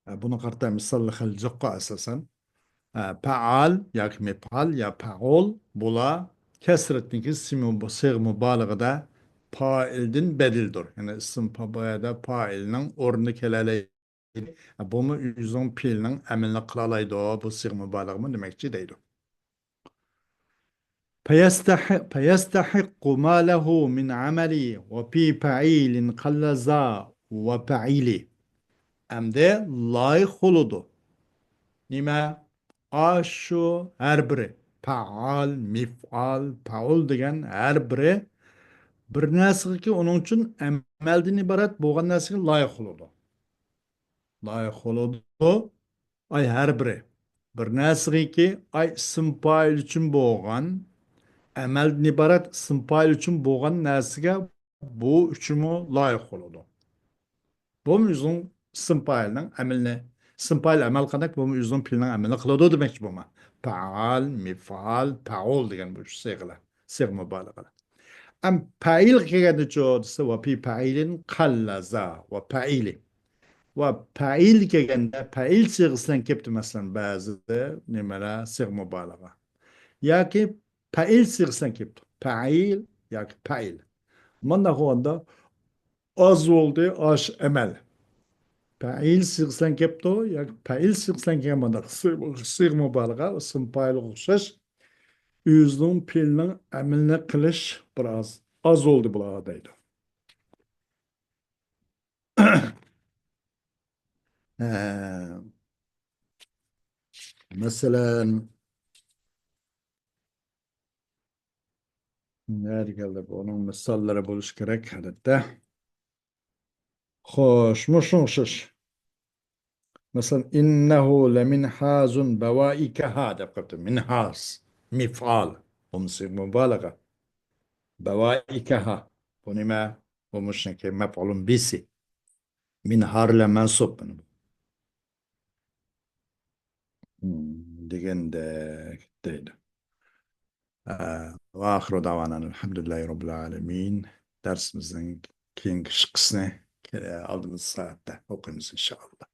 ھە، بۇنى قارىتا مىساللار خېلى جىققا ئاساسەن. ھە، پەئال ياكى مىپئال يا پەئۇل، بۇلار كەسرەتنىڭكى سىيغە مۇبالىغىدە پائىلدىن بەدىلدۇر. يەنى ئىسىم پا-، بۇ يەردە پائىلنىڭ ئورنىدا كېلەلەيدۇ. ھە، بۇمۇ ئۆزىنىڭ پېئىلىنىڭ ئەمىلىنى قىلالايدۇ. بۇ سىيغە مۇبالىغىمۇ دېمەكچى دەيدۇ. فيستحق، فيستحق ما له من عمل وفي فعيل قل ذا وفعيل. ئەمدى لايىق بولىدۇ. نېمە؟ ئاشۇ ھەر بىرى. پەئال، مىفئال، پەئۇل دېگەن ھەر بىرى بىر نەرسىگىكى ئۇنىڭ ئۈچۈن ئەمەلدىن ئىبارەت بولغان نەرسىگە لايىق بولىدۇ. لايىق بولىدۇ. ئاي ھەر بىرى. بىر نەرسىگىكى ئاي ئىسىم پائىل ئۈچۈن بولغان، ئەمەلدىن ئىبارەت ئىسىم پائىل ئۈچۈن بولغان نەرسىگە بۇ ئۈچۈنمۇ لايىق بولىدۇ. بۇمۇ ئۆزىنىڭ ئىسىم پائىلنىڭ ئەمىلىنى، ئىسىم پائىل ئەمەل قىلغاندەك، بۇمۇ ئۆزىنىڭ پېئىلىنىڭ ئەمىلىنى قىلىدۇ دېمەكچى بۇمۇ. پەئال، مىفئال، پەئۇل دېگەن بۇ ئۈچ سىيغىلار. سىيغە مۇبالىغىلار. ئەم پەئىل كەلگەندىچۇ دېسە، ۋە پى پەئىلىن قەللەزا ۋە پەئىلى. ۋە پەئىل كەلگەندە، پەئىل سىيغىسى بىلەن كەپتۇ، مەسىلەن، بەزى نېمىلەر سىيغە مۇبالىغە. ياكى پەئىل سىيغىسى بىلەن كەپتۇ. پەئىل ياكى پەئىل. مانداق بولغاندا، ئاز بولدى، ئاش ئەمەل. پەئىل سىيغىسى بىلەن كەپتۇ، ياكى پەئىل سىيغىسى بىلەن كەلگەن مانداق سىيغە مۇبالىغە، ئىسىم پائىلغا ئوخشاش. ئۆزىنىڭ پېئىلىنىڭ ئەمىلىنى قىلىش بىر ئاز، ئاز بولدى بۇلار دەيدۇ. ھە. مەسىلەن، نەدە كەلدى؟ بۇنىڭ مىساللىرى بولۇشى كېرەك، ئادەتتە. خوش، مۇشۇنىڭغا ئوخشاش. مەسىلەن، ئىننەھۇ لەمىنھازۇن بەۋائىكەھا دەپ قويۇپتۇ. مىنھاز، مىفئال. بۇمۇ سىيغە مۇبالىغە. بەۋائىكەھا. بۇ نېمە؟ بۇ مۇشۇنىڭكى مەپئۇلۇن بىسى. مىنھا بىلەن مەنسۇب. دېگەندەك دەيدۇ. ئە، ۋە ئاخىرۇ دەۋانا ئەلھەمدۇلىللاھى رەببىل ئالەمىن. دەرسىمىزنىڭ كېيىنكى قىسمىنى، ئە، ئالدىمىزدىكى سائەتتە ئوقۇيمىز ئىنشائاللا.